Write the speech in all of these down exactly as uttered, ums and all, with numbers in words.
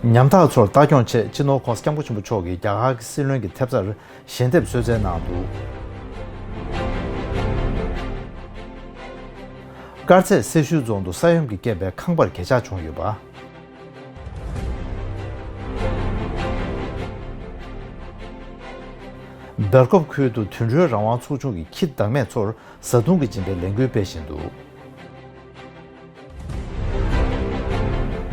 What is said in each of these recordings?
ཉམ་ཐག་ཚོར་ལྟ་སྐྱོང་ཆེད་སྤྱི་ནོར་༸གོང་ས་༸སྐྱབས་མགོན་ཆེན་པོ་མཆོག་གིས་རྒྱ་གར་གྱི་སྲིད་བློན་གྱི་ཐེབས་རྩར་ཞལ་འདེབས་གསོལ་སྩལ་གནང་འདུག་དཀར་མཛེས་སེར་ཤུལ་རྫོང་དུ་ས་ཡོམ་གྱི་རྐྱེན་པས་ཁང་པར་གས་ཆག་བྱུང་ཡོད་པ། སྦེལ་ཀོབ་ཁུལ་དུ་དུད་འགྲོའི་རང་དབང་ཚོགས་ཆུང་གི་ཁྱི་བདག་མེད་ཚོར་བཟའ་བཏུང་གི་སྦྱིན་པའི་ལས་འགུལ་སྤེལ་བཞིན་འདུག་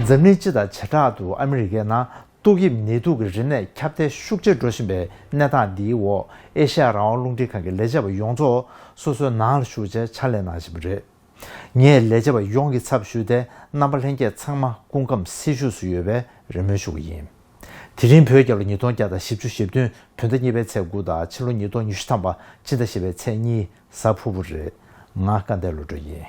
འཛམ་གླིང་སྤྱི་དང་བྱེ་བྲག་ཏུ་ཨ་མི་རི་ཀའི་ནང་ཏོག་དབྱིབས་ནད་དུག་གི་རིམས་ནད་ཁྱབ་གདལ་ཤུགས་ཆེར་འགྲོ་བཞིན་པའི་གནས་སྟངས་འདིའི་འོག་ཨེ་ཤ་ཡ་རང་དབང་རླུང་འཕྲིན་ཁང་གི་ལས་བྱེད་པ་ཡོངས་རྫོགས་སོ་སོའི་ནང་ལ་བཞུགས་བྱས་ཕྱག་ལས་གནང་བཞིན་པ་རེད། ངས་ལས་བྱེད་པ་ཡོངས་ཀྱི་ཚབ་ཞུས་ཏེ་རྣམ་པ་ལྷན་རྒྱས་ཚང་མ་སྐུ་ཁམས་སེལ་ཤུགས་སུ་ཡོད་པའི་རེ་སྨོན་ཞུ་གི་ཡིན། དེ་རིང་བོད་རྒྱལ་ལོ་ཉིས་སྟོང་བརྒྱ་དང་བཞི་བཅུ་ཞེ་བདུན་བོད་ཟླ་གཉིས་པའི་ཚེས་དགུ་དང་ཕྱི་ལོ་ཉིས་སྟོང་ཉི་ཤུ་ཐམ་པ་སྤྱི་ཟླ་བཞི་པའི་ཚེས་གཉིས་གཟའ་ཕུར་བུ་རེད། ང་སྐལ་ལྡན་བློ་གྲོས་ཡིན།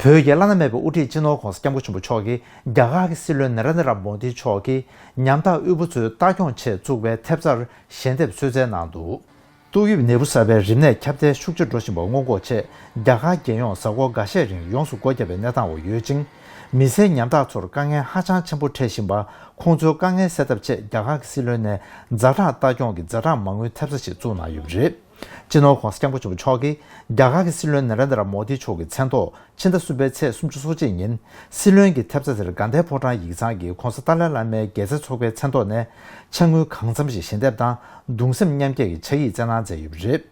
བོད་ཀྱི་བླ་ན་མེད་པའི་དབུ་ཁྲིད་སྤྱི་ནོར་༸གོང་ས་༸སྐྱབས་མགོན་ཆེན་པོ་མཆོག་གིས་རྒྱ་གར་གྱི་སྲིད་བློན་ན་རེན་དྲ་མོ་དི་མཆོག་གིས་ཉམ་ཐག་དབུལ་པོ་ཚོའི་ལྟ་སྐྱོང་ཆེད་བཙུགས་པའི་ཐེབས་རྩར་ཞལ་འདེབས་གསོལ་སྩལ་གནང་འདུག་ཏོག་དབྱིབས་ནད་འབུ་གསར་པའི་རིམས་ནད་ཁྱབ་གདལ་ཤུགས་ཆེར་འགྲོ་བཞིན་པ་སྔོན་འགོག་ཆེད་རྒྱ་གར་རྒྱལ་ཡོངས་གཟའ་འཁོར་འགའ་ཤས་རིང་ཡོངས་སུ་སྒོ་བརྒྱབ་པའི་གནས་སྟངས་འོག་ཡོད་ཅིང་། མི་སེར་ཉམ་ཐག་ཚོར་དཀའ་ངལ་ཧ་ཅང་ཆེན་པོ་འཕྲད་བཞིན་པ་ཁོང་ཚོའི་དཀའ་ངལ་སེལ་ཐབས་ཆེད་རྒྱ་གར་གྱི་སྲིད་བློན་ནས་ཛ་དྲག་ལྟ་སྐྱོང་གི་ཛ་དྲག་མ་དངུལ་ཐེབས་རྩ་ཞིག་བཙུགས་གནང་ཡོད་པ་རེད། སྤྱི་ནོར་༸གོང་ས་༸སྐྱབས་མགོན་ཆེན་པོ་མཆོག་གིས་རྒྱ་གར་གྱི་སྲིད་བློན་ན་རེན་དྲ་མོ་དི་མཆོག་གི་མཚན་ཐོག་ཕྱི་ཟླ་གསུམ་པའི་ཚེས་སུམ་ཅུ་སོ་གཅིག་ཉིན་སྲིད་བློན་གྱི་ཐེབས་རྩ་དེར་དགའ་ལྡན་ཕོ་བྲང་ཡིག་ཚང་གི་༸གོང་ས་ཏཱ་ལའི་བླ་མའི་རྒྱལ་མཚན་ཚོགས་པའི་མཚན་ཐོག་ནས་ཕྱག་དངུལ་གང་འཚམ་ཞིག་ཞལ་འདེབས་དང་གདུང་སེམས་མཉམ་སྐྱེད་ཀྱི་ཕྱག་ཡིག་བསྩལ་གནང་མཛད་ཡོད་པ་རེད།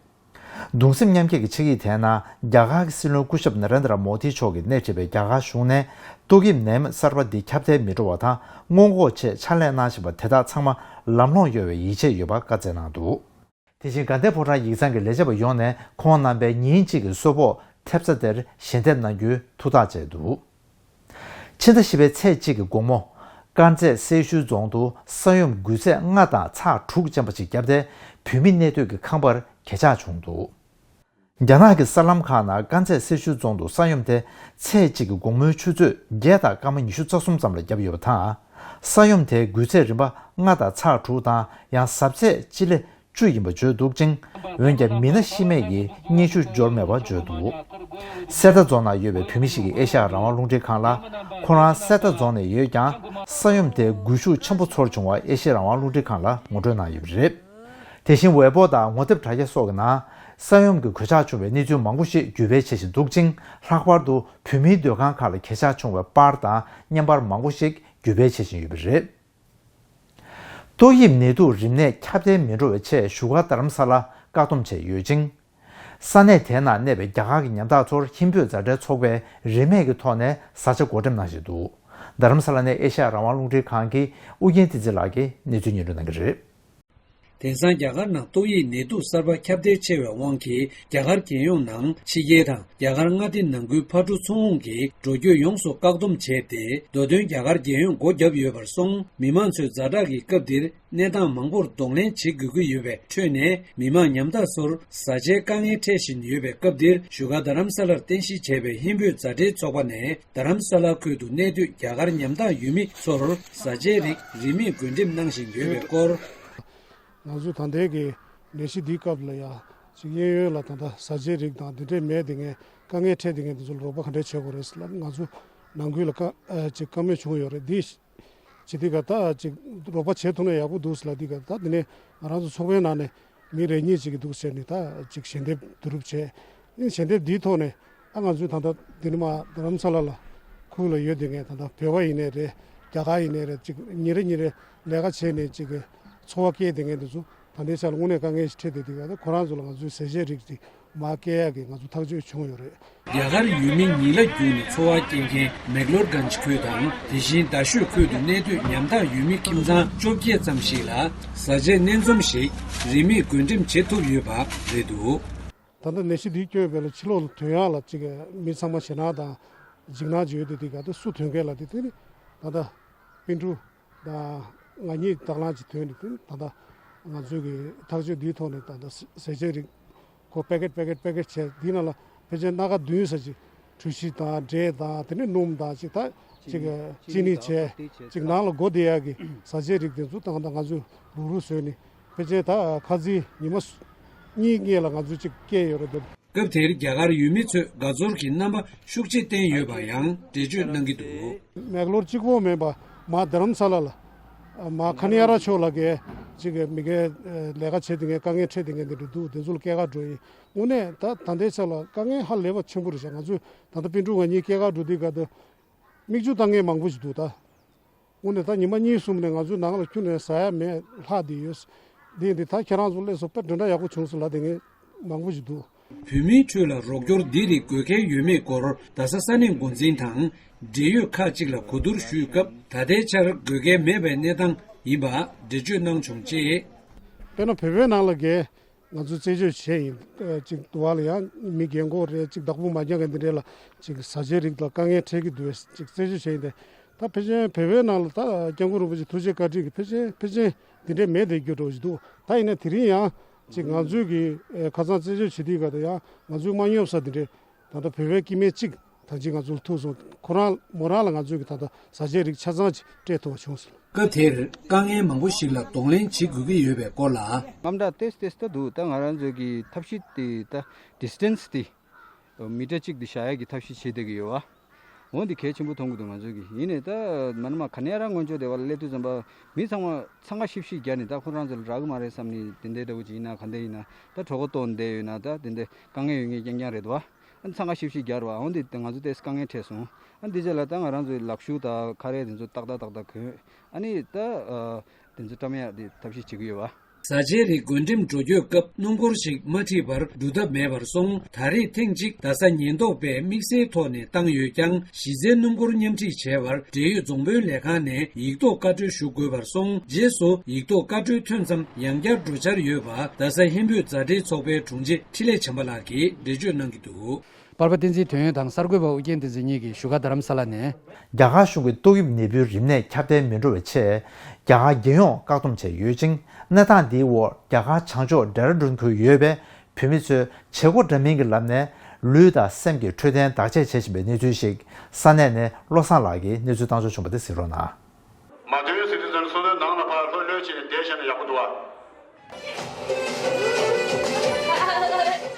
གདུང་སེམས་མཉམ་སྐྱེད་ཀྱི་ཕྱག་ཡིག་དེའི་ནང་རྒྱ་གར་གྱི་སྲིད་བློན་སྐུ་ཞབས་ན་རེན་དྲ་མོ་དི་མཆོག་གིས་སྣེ་ཁྲིད་པའི་རྒྱ་གར་གཞུང་ནས་ཏོག་དབྱིབས་ནད་ཡམས་གསར་པ་འདི་ཁྱབ་གདལ་མི་འགྲོ་བ་དང་སྔོན་འགོག་ཆེད་ཕྱག་ལས་གནང་བཞིན་པ་དེ་དག་ཚང་མ་ལམ་ལྷོང་ཡོང་བའི་ཡིད་ཆེས་ཡོད་པ་བཀའ་སྩལ་གནང་འདུག་དེ་བཞིན་དགའ་ལྡན་ཕོ་བྲང་ཡིག་ཚང་གི་ལས་བྱེད་པ་ཡོངས་ནས་ཁོང་རྣམ་པའི་ཉིན་གཅིག་གི་གསོལ་ཕོགས་ཐེབས་རྩ་དེར་ཞལ་འདེབས་གནང་རྒྱུའི་ཐུགས་ཐག་བཅད་འདུག་ཕྱི་ཟླ་བཞི་པའི་ཚེས་གཅིག་གི་དགོང་མོ། དཀར་མཛེས་སེར་ཤུལ་རྫོང་དུ་ས་ཡོམ་འགུལ་ཚད་ལྔ་དང་ཚེག་དྲུག་ཅན་པ་ཞིག་བརྒྱབ་སྟེ་བོད་མི་གནས་སྡོད་ཀྱི་ཁང་པར་གས་ཆག་བྱུང་འདུག་རྒྱ་ནག་གི་གསར་ལམ་ཁག་ནང་དཀར་མཛེས་སེར་ཤུལ་རྫོང་དུ་ས་ཡོམ་དེ་ཚེས་གཅིག་གི་དགོང་མོའི་ཆུ་ཚོད་བརྒྱད་དང་སྐར་མ་ཉི་ཤུ་རྩ་གསུམ་ཙམ་ལ་བརྒྱབ་ཡོད་པ་དང་། ས་ཡོམ་དེའི་འགུལ་ཚད་རིམ་པ་ལྔ་དང་ཚེག་དྲུག་དང་ཡང་ཟབ་ཚད་སྤྱི་ལེ་བཅུ་ཡིན་པ་བརྗོད་འདུག་ཅིང་། འོན་ཀྱང་མི་སྣ་ཤི་རྨས་ཀྱི་སྙན་ཞུ་འབྱོར་མེད་པ་བརྗོད་འདུག་གསེར་རྟ་རྫོང་ནང་ཡོད་པའི་བོད་མི་ཞིག་གིས་ཨེ་ཤ་ཡ་རང་དབང་རླུང་འཕྲིན་ཁང་ལ། ཁོ་རང་གསེར་རྟ་རྫོང་ནས་ཡོད་ཀྱང་ས་ཡོམ་དེའི་འགུལ་ཤུགས་ཆེན་པོ་ཚོར་བྱུང་བ་ཨེ་ཤ་ཡ་རང་དབང་རླུང་འཕྲིན་ཁང་ལ་ངོ་སྤྲོད་གནང་ཡོད་པ་རེད། དེ་བཞིན་ཝེ་པོ་དང་ངོ་དེབ་དྲ་རྒྱ་སོགས་ཀྱི་ནང་ས་ཡོམ་གྱི་གོད་ཆག་བྱུང་བའི་གནས་ཚུལ་མང་པོ་ཞིག་བརྒྱུད་སྤེལ་བྱེད་བཞིན་འདུག་ཅིང་། ལྷག་པར་དུ་བོད་མིའི་སྡོད་ཁང་ཁག་ལ་གོད་ཆག་བྱུང་བའི་པར་དང་བརྙན་པར་མང་པོ་ཞིག་བརྒྱུད་སྤེལ་བྱེད་བཞིན་ཡོད་པ་རེད། ཏོག་དབྱིབས་ནད་དུག་རིམས་ནད་ཁྱབ་གདལ་མི་འགྲོ་བའི་ཆེད་བཞུགས་སྒར་རྡ་རམ་ས་ལ་བཀག་སྡོམ་བྱས་ཡོད་ཅིང་། ས་གནས་དེའི་ནང་གནས་པའི་རྒྱ་གར་གྱི་ཉམ་ཐག་ཚོར་ཧིན་བོད་མཛའ་འབྲེལ་ཚོགས་པས་རིན་མེད་ཀྱི་ཐོག་ནས་བཟའ་བཅའ་བགོ་འགྲེམས་གནང་བཞིན་འདུག་རྡ་རམ་ས་ལ་ནས་ཨེ་ཤ་ཡ་རང་དབང་རླུང་འཕྲིན་ཁང་གི་ཨུ་རྒྱན་བསྟན་འཛིན་ལགས་ཀྱིས་གནས་ཚུལ་སྙན་སྒྲོན་གནང་གི་རེད། དེང་སང་རྒྱ་གར་ནང་ཏོག་དབྱིབས་ནད་དུག་གསར་པ་ཁྱབ་གདལ་ཆེ་བའི་དབང་གིས་རྒྱ་གར་རྒྱལ་ཡོངས་ནང་ཕྱི་རྒྱལ་དང་རྒྱ་གར་མངའ་སྡེ་ནང་ཁུལ་ཕར་འགྲོ་ཚུར་འོང་གི་འགྲོ་སྐྱོད་ཡོངས་སུ་བཀག་སྡོམ་བྱས་ཏེ། མདོ་དོན་རྒྱ་གར་རྒྱལ་ཡོངས་སྒོ་བརྒྱབ་ཡོད་པར་སོང་། མི་མང་ཚོས་ཛ་དྲག་གི་སྐབས་འདིར་གནས་སྟངས་མང་པོར་གདོང་ལེན་བྱེད་དགོས་ཀྱི་ཡོད་པའི་ཁྲོད་ནས། མི་མང་ཉམ་ཐག་ཚོར་བཟའ་བཅའི་དཀའ་ངལ་འཕྲད་བཞིན་ཡོད་པའི་སྐབས་འདིར། བཞུགས་སྒར་རྡ་རམ་ས་ལར་རྟེན་གཞི་བྱས་པའི་ཧིན་བོད་མཛའ་འབྲེལ་ཚོགས་པ་ནས་རྡ་རམ་ས་ལ་ཁུལ་དུ་གནས་སྡོད་རྒྱ་གར་ཉམ་ཐག་ཡུལ་མི་ཚོར་བཟའ་བཅའི་རིགས་རིན་མེད་བགོ་འགྲེམས་གནང་བཞིན་ཡོད་པའི་སྐོར། ང་ཚོ་ད་ལྟའི་གི་ནད་གཞི་འདིའི་སྐབས་ལ་ཡང་ཅིག་གཡས་གཡོན་ལ་ད་ལྟ་བཟའ་བཅའི་རིགས་དང་འདི་འདྲའི་མེད་དེ་ངས་དཀའ་ངལ་འཕྲད་དེ་ངས་འདི་ཚོ་ལ་རོགས་པ་ག་འདྲས་བྱེད་དགོས་རེད་ཟེར་ལབ། ང་ཚོ་ནང་ཁུལ་ལ་བཀའ་ཨ་ཅིག་བཀའ་མོལ་བྱུང་ཡོད་རེད། འདི་བྱེད་དུས་ག་ད་ཅིག་རོགས་པ་བྱེད་ཐུབ་ན་ཡག་པོ་འདུག་ཟེར་ལབ་དུས་ག་ད་འདི་ནས་ང་རང་ཚོ་ཚོགས་པའི་ནང་ནས་མི་རེ་གཉིས་ཅིག་གི་འདུག་ཟེར་ནས་ད་ཅིག་ཞལ་འདེབས་བསྡུ་རུབ་བྱས། ཨ་ནི་ཞལ་འདེབས་འདིའི་ཐོག་ནས་ཨ་ང་ཚོའི་ད་ལྟ་འདི་ནས་མར་རྡ་རམ་ས་ལ་ལ་ཁུལ་ལ་ཡོད་དེ་ངས་ད་ལྟ་བོད་པ་ཡིན་ནའི་རེད། རྒྱ་གར་ཡིན་ནའི་རེད། ཅིག་ཉིན་རེ་ཉིན་རེ་ལས་ཀ་བྱས་ནས་ཅིག་གི་འཚོ་བ་སྐྱེལ་བསྡད་མཁན་དེ་ཚོ་ད་ལྟའི་ཆར་ལ་དངོས་གནས་དཀའ་ངལ་ཞིག་འཕྲད་བསྡད་དུས་ག་ད་ཁོ་རང་ཚོ་ལ་ང་ཚོའི་ཟས་བཅད་རིགས་ཅིག་མར་སྐྱེལ་ཡག་གི་ང་ཚོ་ཐག་གཅོད་བྱུང་ཡོད་རེད། རྒྱ་གར་ཡུལ་མི་ཉིས་ལ་བརྒྱུད་ནས་འཚོ་བ་སྐྱེལ་མཁན་མེག་ལོར་གྷན་ཇི་ཁུལ་དང་དེ་བཞིན་རྡ་ཤོད་ཁུལ་དུ་གནས་སྡོད་ཉམ་ཐག་ཡུལ་མི་ཁྱིམ་ཚང་བཅོ་བརྒྱད་ཙམ་ཞིག་ལ་བཟའ་བཅའི་སྣེ་འཛོམས་ཤིག་རིན་མེད་བགོ་འགྲེམས་བྱེད་ཐུབ་ཡོད་པ་རེད་འདུག་ད་ལྟ་ནད་གཞི་འདིའི་སྐྱོན་སྤེལ་ལ་ཕྱི་ལོགས་ལ་ཐོན་ཡག་ལ་ཅིག་མི་ཚང་མ་ཞེད་སྣང་དང་འཇིགས་སྣང་ཅིག་ཡོད་དེ། དེ་ག་དེ་སུ་ཐོན་མཁན་ལ་དེ་དེ་ནི་ད་ལྟ་སྤུན་ཕྲུག་དང་ང་གཉིས་དང་བླངས་ཅིག་ཐོན་ནས་དེ་ནི་ད་ལྟ་ང་ཚོའི་གི་ཐག་གཅོད་འདིའི་ཐོག་ནས་ད་ལྟ་ཟས་བཅད་རིགས་ཁོ་པེ་ཀེཊ་པེ་ཀེཊ་པེ་ཀེཊ་བྱས། འདི་ནང་ལ་ཕལ་ཆེར་སྣ་ཁ་བདུན་ཙམ་ཅིག་ གྲོ་ཞིབ་དང་འབྲས་དང་དེ་ནས་སྣུམ་དང་ཅིག་ད་ཅིག་ཅི་ནི་བྱས་ཅིག་ནང་ལ་སྒོ་བསྡད་ཡག་གི་བཟའ་ཆས་རིགས་དེ་ཚོ་ད་ད་ང་ཚོས་རུག་རུག་བཟོས་ནས་ཕལ་ཆེར་ད་ཁ་རྩང་ཉི་མ་གཉིས་སྔོན་ལ་ང་ཚོས་ཅིག་བསྐྱལ་ཡོད་རེད་འདུག་སྐབས་དེར་རྒྱ་གར་ཡུལ་མི་ཚོས་དགའ་ཚོར་གྱི་རྣམ་པ་ཤུགས་ཆེ་བསྟན་ཡོད་པ་ཡང་འགྲེལ་བརྗོད་གནང་གི་འདུག་མེག་ལོར་གཅིག་པོ་མིན་པ་མ་དྷ་རམ་ས་ལ་ལ་མ་ཁ་ནི་ཡ་ར་ཕྱོགས་ལ་གས་ཅིག་མི་གས་ལས་ཀ་བྱེད་དེ་ངས་དཀའ་ངལ་འཕྲད་དེ་ངས་འདི་འདྲ་འདུག་དེ་ཚོ་ལ་སྐྱེལ་ག་འགྲོ་ཡིན། དངོས་གནས་ད་ད་ལྟའི་ཆ་ལ་དཀའ་ངལ་ཧ་ལས་པ་ཆེན་པོ་རེད་ཤག་ང་ཚོས་ད་ལྟ་སྤུན་ཕྲུག་ང་གཉིས་སྐྱེལ་ག་འགྲོ་དུས་ག་དུས་མིག་ཆུ་བཏང་མཁན་མང་པོ་ཞིག་འདུག་ད་དངོས་གནས་ད་ཉི་མ་གཉིས་གསུམ་ནས་ང་ཚོའི་ནང་ལ་ཁྱོན་ནས་ཟ་ཡ་མེད་ལྷག་བསྡད་ཡོད། འདི་འདི་ད་ཁྱེད་རང་ཚོ་སླེབས་སོང་དཔེ་འདྲ་འདྲ་ཡག་པོ་བྱུང་སོང་ལབ་བསྡད་མཁན་མང་པོ་ཞིག་འདུག་བོད་མིའི་ཁྲོད་ལ་རོགས་སྐྱོར་འདི་རིགས་དགོས་གལ་ཡོད་མེད་སྐོར་རྡ་ས་ས་གནས་འགོ་འཛིན་དང་འབྲེལ་ཡོད་ཁག་ཅིག་ལ་གོ་བསྡུར་ཞུས་སྐབས་ད་ལྟའི་ཆར་དགོས་གལ་མེད་པའི་གནས་སྟངས་ཡིན་པ་འགྲེལ་བརྗོད་གནང་བྱུང་ཅེས། དཔེར་ན་བོད་པའི་ནང་ལ་གས། ང་ཚོས་རྩད་གཅོད་བྱས་ཡིན། ཨ་ཅིག་དུ་བ་ལ་ཡང་མི་རྒན་གོག་རེད་ཅིག་བདག་པོ་མ་རྒྱག་མཁན་འདི་འདྲས་ལ་ཅིག་བཟའ་བཅའི་རིགས་ལ་དཀའ་ངལ་འཕྲད་ཀྱི་འདུག་བས་ཅིག་རྩད་གཅོད་བྱས་ཡིན་ཏེ། ད་ཕལ་ཆེར་བོད་པའི་ནང་ལ་ད་སྐྱབས་མགོན་རིན་པོ་ཆེ་ཐུགས་རྗེ་བཀའ་དྲིན་གྱིས་ཕལ་ཆེར་ཕལ་ཆེར་འདི་འདྲས་མེད་དེ་རྒྱུ་འགྲོ་བཞིན་འདུག་ད་ཡིན་ན་དེ་རིང་ཡང་ཅིག་ང་ཚོས་ཀྱི་ཨེ་ཁ་སང་རྩད་གཅོད་བྱེད་དུས་ག་དུ་ཡང་ང་ཚོའི་མ་ཉོབ་ས་འདི་འདྲས་ད་ལྟ་བོད་པའི་སྐྱེ་དམན་གཅིག་ད་ཅིག་ང་ཚོར་ཐུག་སོང་ཁོ་རང་མོ་རང་ལ་ང་ཚོས་ཀྱི་ད་ལྟ་བཟའ་བཅའི་རིགས་ཆ་ཚང་ཅིག་སྤྲད་ཐུབ་པ་བྱུང་སོང་། སྐབས་དེར་དཀའ་ངལ་མང་པོ་ཞིག་ལ་གདོང་ལེན་བྱེད་དགོས་ཀྱི་ཡོད་པའི་སྐོར་ལ། དངངས་སྐྲག་ཏོག་ཙམ་ཏོག་ཙམ་ད་འདུག་ད་ང་རང་ཚོའི་གི་ཐབས་ཤེས་དེ་ད་ཌི་སི་ཊེན་སི་དེ་མི་ཊར་གཅིག་དེ་བཞག་ཡག་གི་ཐབས་ཤེས་བྱེད་བསྡད་ཀྱི་ཡོད་པ། འོ་འདི་གལ་ཆེན་པོ་མཐོང་གི་འདུག་ང་ཚོའི་གི་ཡིན་ནའི་ད་མ་ན་མ་ག་ནས་རང་སྔོན་ཆད་དེ་བ་ལ་སླེབས་དུས་ཙམ་པ་མི་ཚང་མ་འཚང་ཁ་ཤིབ་ཤིབ་རྒྱག་ནས་ད་ཁོ་རང་ཚོ་ལ་རག་གི་མ་རེད་བསམ་ནས་དེ་འདྲའི་འདྲ་བོ་ཅིག་ཡིན་ན་ག་འདྲ་ཡིན་ན་ད་གྲོད་ཁོག་ལྟོགས་བསྡད་ཡོད་ན་ད་དེ་འདྲའི་དཀའ་ངལ་ཡོད་མཁན་རྐྱང་རྐྱང་རེད་དོ། ཨ་ནི་འཚང་ཁ་ཤིབ་ཤིབ་རྒྱག་རོགས། ཨ་འོ་འདི་ང་ཚོ་ཏོག་ཙམ་དཀའ་ངལ་འཕྲད་སོང་། ཨ་འདི་རྗེས་ལ་ད་ང་རང་ཚོའི་ལག་ཤུབས་དང་ཁ་རས་དེ་ཚོ་ཏག་ཏག་ཏག་ཏག་གོན། ཨ་ནི་ད་ཨ་དེ་ཚོ་བཀྲམ་ཡག་དེ་ཐབས་ཤེས་བྱེད་ཀྱི་ཡོད་པ། བཟའ་བཅའི་རིགས་བགོ་འགྲེམས་འགྲོ་སྐྱོད་སྐབས་སྣུམ་འཁོར་ཞིག་མ་ཁྲིད་པར་འགྲོ་ཐབས་མེད་པར་སོང་། ད་རེས་ཐེངས་གཅིག་རྡ་ས་ཉེན་རྟོག་པས་དམིགས་བསལ་ཐོག་ནས་བཏང་ཡོད་ཀྱང་གཞི་རྩའི་སྣུམ་འཁོར་མཉམ་ཁྲིད་བྱས་པར་འབྲེལ་ཡོད་རྫོང་དཔོན་ལས་ཁང་ནས་ཡིག་ཐོག་བཀའ་འཁྲོལ་ཞུ་དགོས་པར་སོང་། རྗེས་སུ་ཡིག་ཐོག་བཀའ་འཁྲོལ་ཐོན་མཚམས་ཡང་བསྐྱར་འགྲོ་འཆར་ཡོད་པ་རྡ་ས་ཧིན་བོད་མཛའ་འབྲེལ་ཚོགས་པའི་དྲུང་ཆེ་འཕྲིན་ལས་བྱམས་པ་ལགས་ཀྱིས་འགྲེལ་བརྗོད་གནང་གི་འདུག་པར་པ་བསྟན་འཛིན་དོན་ཡོད་དང་གསར་འགོད་པ་ཨུ་རྒྱན་བསྟན་འཛིན་གཉིས་ཀྱིས་བཞུགས་སྒར་རྡ་རམ་ས་ལ་ནས། རྒྱ་གར་གཞུང་གིས་ཏོག་དབྱིབས་ནད་འབུའི་རིམས་ནད་ཁྱབ་གདལ་མི་འགྲོ་བའི་ཆེད། རྒྱ་གར་རྒྱལ་ཡོངས་བཀག་སྡོམ་བྱས་ཡོད་ཅིང་། གནས་སྟངས་འདིའི་འོག་རྒྱ་གར་བྱང་ཕྱོགས་ཌེ་ར་ཌུན་ཁུལ་ཡོད་པའི་བོད་མི་ཚོའི་བྱེད་སྒོ་འདྲ་མིན་གྱི་ལམ་ནས་ལུས་དང་སེམས་ཀྱི་འཕྲོད་བསྟེན་བདག་གཅེས་བྱེད་བཞིན་པའི་གནས་ཚུལ་ཞིག་ས་གནས་ནས་བློ་བཟང་ལགས་ཀྱིས་གནས་ཚུལ་བཏང་འབྱོར་བྱུང་བ་དེ་གཟིགས་རོགས་གནང་། མ་དོན་སྲིད་དོན་སོ་སོའི་ནང་ལ་ཕར་ལྷོད་ལྷོད་བྱས་ནས་བསྡད་བཞག་ན་ཡག་པོ་འདུག་བ།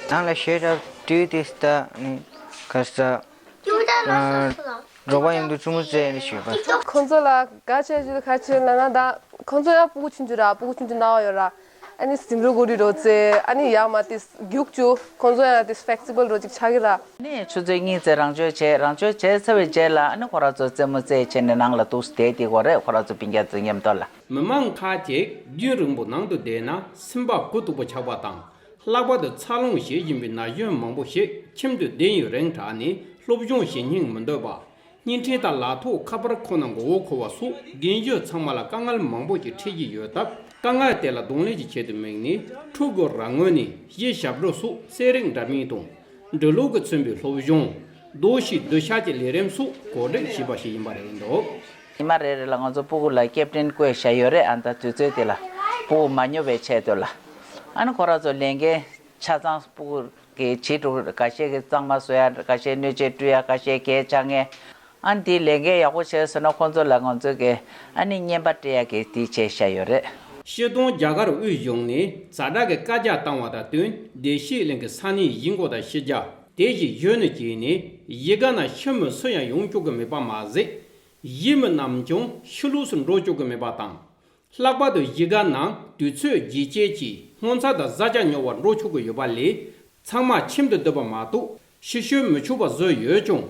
ནང་ལ་ཤེས་རབ་བྲིས་ཏེ་ལྟ་ནི་ག་ས་རོགས་པ་ཡོང་དུས་ཙུ་མོ་བཙལ་ནས་ཞུས་པ། ཁོང་ཚོ་ལ་ག་བྱས་ཞུ་ག་བྱས་ལ་ན་ད་ཁོང་ཚོ་ཡང་སྤུ་གུ་ཆུང་ཆུང་ར་སྤུ་གུ་ཆུང་ཆུང་ན་བ་ཡོད་ར། ཨ་ནི་སིམ་རུ་གོ་རི་རོ་ཙེ་ཨ་ནི་ཡག་མ་ཏིས་རྒྱུག་ཅུ་ཁོང་ཚོ་ཡང་ཏིས་ཕེག་སི་བལ་རོ་ཅིག་ཆགས་ཀྱི་ར། ནས་ཆུ་ཚོད་གཉིས་ཙམ་རང་སྦྱོང་བྱས། རང་སྦྱོང་བྱས་ཚར་བའི་རྗེས་ལ་ཨ་ནི་ཁོ་རང་ཚོ་རྩེད་མོ་རྩེད་བྱས་ནས་ནང་ལ་འདུག་སེ་བསྡད་དེ་གོ་རེད། ཁོ་རང་ཚོ་སྤུན་ཀྱག་ཚོ་མཉམ་དུ་ལ། མི་མང་ཁག་ཅིག་རྒྱུན་རིང་པོ་ནང་དུ་བསྡད་ན་སེམས་པ་གུ་ཐུག་པོ་ཆགས་པ་དང་། ལྷག་པར་དུ་འཚར་ལོངས་བྱེད་བཞིན་པའི་ན་གཞོན་མང་པོ་ཞིག་ཁྱིམ་དུ་བསྡད་ཡུན་རིང་དྲགས་ནས་སློབ་སྦྱོང་བྱེད་སྙིང་མི་འདོད་པ། བརྙན་འཕྲིན་དང་ལག་ཐོགས་ཁ་པར་ཁོ་ན་མགོ་བོ་འཁོར་བ་སོགས་རྒན་གཞོན་ཚང་མ་ལ་དཀའ་ངལ་མང་པོ་ཞིག་འཕྲད་ཀྱི་ཡོད་སྟབས། དཀའ་ངལ་དེ་ལ་གདོང་ལེན་གྱི་ཆེད་དུ་དམིགས་ནས་ཕྲུ་གུ་རང་ངོས་ནས་གཞིས་ཞབས་བྲོ་སོགས་རྩེད་རིགས་འདྲ་མིན་དང་། འབྲི་ཀློག་གིས་མཚོན་པའི་སློབ་སྦྱོང་། རྡོ་ཤིང་སྡུད་ཤག་གི་ལས་རིམ་སོགས་གོ་སྒྲིག་བྱས་པ་ཞིག་ཡིན་པ་རེད་འདུག་ཉི་མ་རེ་རེ་ལ་ང་ཚོ་སྤུ་གུ་ལ་ཀེབ་ཊིན་བསྐོས་བཞག་ཡོད་རེད། ཨ་ད་དུས་ཚོད་དེ་ལ་སྤུ་གུ་མ་ཉོབ་པའི་ཆེད་དུ་ལ། ཨ་ནི་ཁོ་རང་ཚོ་ལས་འགན་ཆ་ཚང་སྤུ་གུ་གི་བྱེད་འགྲོ། འགའ་ཤས་ཀྱིས་གཙང་མ་བཟོ་ཡ། འགའ་ཤས་སྣོད་ཆས་བཀྲུ་ཡ། འགའ་ཤས་གད་རྒྱག་མཁན། ཨ་ནི་དེའི་ལས་འགན་ཡག་པོ་བྱས་སོང་ན་ཁོང་ཚོ་ལ་ང་ཚོ་གིས་ཨ་ནི་བརྙན་པར་སྤྲད་ཡ་གི་དེ་བྱས་བཞག་ཡོད་རེད། སྤྱིར་བཏང་རྒྱ་གར་དབུས་གཞུང་ནས་ཛ་དྲག་གི་བཀའ་རྒྱ་བཏང་བ་དང་བསྟུན་བདེ་སྐྱིད་གླིང་གི་ས་གནས་གཞིས་འགོ་དང་ཕྱི་རྒྱལ་དེ་བཞིན་གཞོན་ནུ་བཅས་ནས་གཞིས་ཀ་ནང་ཕྱི་མི་སུ་ཡང་ཡོང་བཅུག་གི་མེད་པ་མ་ཟད། གཞིས་མི་རྣམས་ཀྱང་ཕྱི་ལོགས་སུ་འགྲོ་བཅུག་གི་མེད་པ་དང་། ལྷག་པར་དུ་གཞིས་ཀ་ནང་དུས་ཚོད་རྗེས་བསྐྱལ་གྱིས་སྔོ་ཚལ་དང་བཟའ་བཅའ་ཉོ་བར་འགྲོ་ཆོག་གི་ཡོད་པ་ལས། ཚང་མ་ཁྱིམ་དུ་སྡོད་པ་མ་གཏོགས་ཕྱི་བཤོལ་མི་ཆོག་པ་བཟོས་ཡོད་ཀྱང་།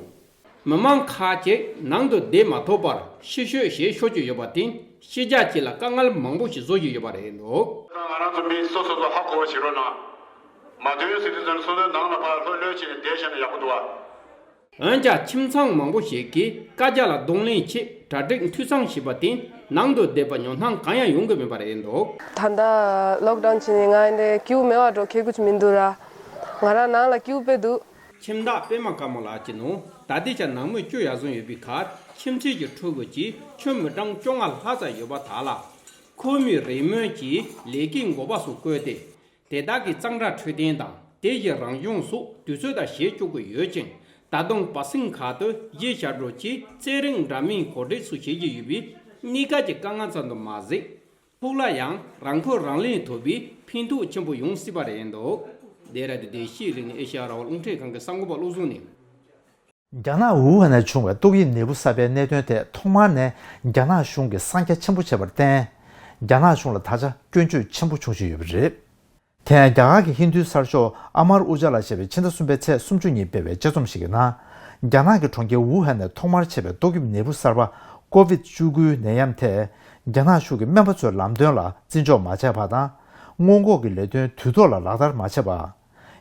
མི་མང་ཁག་ཅིག་ནང་དུ་བསྡད་མ་ཐུབ་པར་ཕྱི་བཤོལ་བྱེད་ཤོར་གྱི་ཡོད་པ་དེས་ཕྱི་རྒྱལ་སྤྱི་ལ་དཀའ་ངལ་མང་པོ་ཞིག་བཟོ་བཞིན་ཡོད་པ་རེད་འདུག་ང་རང་ཚོ་མི་སོ་སོ་ཚོ་ཧ་གོ་བ་བྱེད་རོགས་གནང་། མ་དོན་སྲིད་དོན་སོ་སོའི་ནང་ལ་ཕར་ལྷོད་ལྷོད་བྱས་ནས་བསྡད་བཞག་ན་ཡག་པོ་འདུག་བ། འོན་ཀྱང་ཁྱིམ་ཚང་མང་པོ་ཞིག་གིས་བཀའ་རྒྱ་ལ་གདོང་ལེན་ཆེད་གྲ་སྒྲིག་འཐུས་ཚང་བྱས་པ་དེས་ནང་དུ་བསྡད་པར་ཉོ་སྣང་གང་ཡང་ཡོང་གི་མེད་པ་རེད་འདུག་ད་ལྟ་ལོག་ཌའུན་བྱས་ནས་ང་འདི་ཀིའུ་མེད་པར་འགྲོ་ཁེ་གུ་ཅིག་མི་འདུག་ར། ང་རང་ནང་ལ་ཀིའུ་དཔེ་འདུག་ཁྱིམ་བདག་པད་མ་དཀར་མོ་ལགས་ཀྱི་ནང་ད་ལྟའི་ཆར་ནང་མི་བཅུ་ཡར་སོང་ཡོད་པའི་ཁར་ཁྱིམ་མཚེས་ཀྱི་ཕྲུ་གུ་གཅིག་ཆུང་མི་གྲངས་བཅོ་ལྔ་ལྷག་ཙམ་ཡོད་པ་དག་ལ། ཁོ་མོས་རེ་སྨོན་གྱིས་ལས་ཀའི་འགོ་པ་སོགས་བསྐོས་ཏེ། དེ་དག་གིས་གཙང་སྦྲ་འཕྲོད་བསྟེན་དང་དེ་བཞིན་རང་སྦྱོང་སོགས་དུས་ཚོད་དང་བྱེད་བཅུག་གི་ཡོད་ཅིང་ ད་དུང་པ་སེང་ཁ་ཏུ་གཞིས་ཆགས་འགྲོ་ཆེད་རྩེད་རིགས་འདྲ་མིན་གོ་སྒྲིག་སུ་བྱེད་ཀྱི་ཡོད་པས། གནས་སྐབས་ཀྱི་དཀའ་ངལ་ཙམ་དུ་མ་ཟད། ཕུགས་ལ་ཡང་རང་ཁོ་རང་ལེན་ཐུབ་པའི་ཕན་ཐོགས་ཆེན་པོ་ཡོང་སྲིད་པ་རེད་འདུག་ལྡེ་ར་ལྡུན་ལས་ཤེས་རིག་ནས་ཨེ་ཤེ་ཡ་རང་དབང་རླུང་འཕྲིན་ཁང་གི་གསར་འགོད་པ་བློ་བཟང་ནས། རྒྱ་ནག་ཝུ་ཧན་ནས་བྱུང་བའི་ཏོག་དབྱིབས་ནད་འབུ་གསར་པའི་གནད་དོན་ཐད་ཐོག་མར་ནས་རྒྱ་ནག་གཞུང་གིས་གསང་རྒྱ་ཆེན་པོ་བྱས་པར་བརྟེན། རྒྱ་ནག་གཞུང་ལ་ད་ཆ་སྐྱོན་བརྗོད་ཆེན་པོ་བྱུང་བཞིན་ཡོད་པ་རེད། དེ་ཡང་རྒྱ་གར་གྱི་ཧིན་རྡུའི་གསར་ཤོག་ཨ་མར་ཨུ་ཇ་ལ་ཞེས་པས་ཕྱི་ཟླ་གསུམ་པའི་ཚེས་སུམ་ཅུ་ཉིན་སྤེལ་བའི་དཔྱད་རྩོམ་ཞིག་གི་ནང་། རྒྱ་ནག་གི་གྲོང་ཁྱེར་ཝུ་ཧན་ནས་ཐོག་མར་མཆེད་པའི་ཏོག་དབྱིབས་ནད་འབུ་གསར་པ་ཀོ་ཝིད་བཅུ་དགུའི་ནད་ཡམས་ཐད། རྒྱ་ནག་གཞུང་གིས་སྨན་པ་ཚོའི་ལམ་སྟོན་ལ་བརྩི་འཇོག་མ་བྱས་པ་དང་། སྔོན་འགོག་གི་ལས་དོན་དུས་ཐོག་ལ་ལག་བསྟར་མ་བྱས་པ།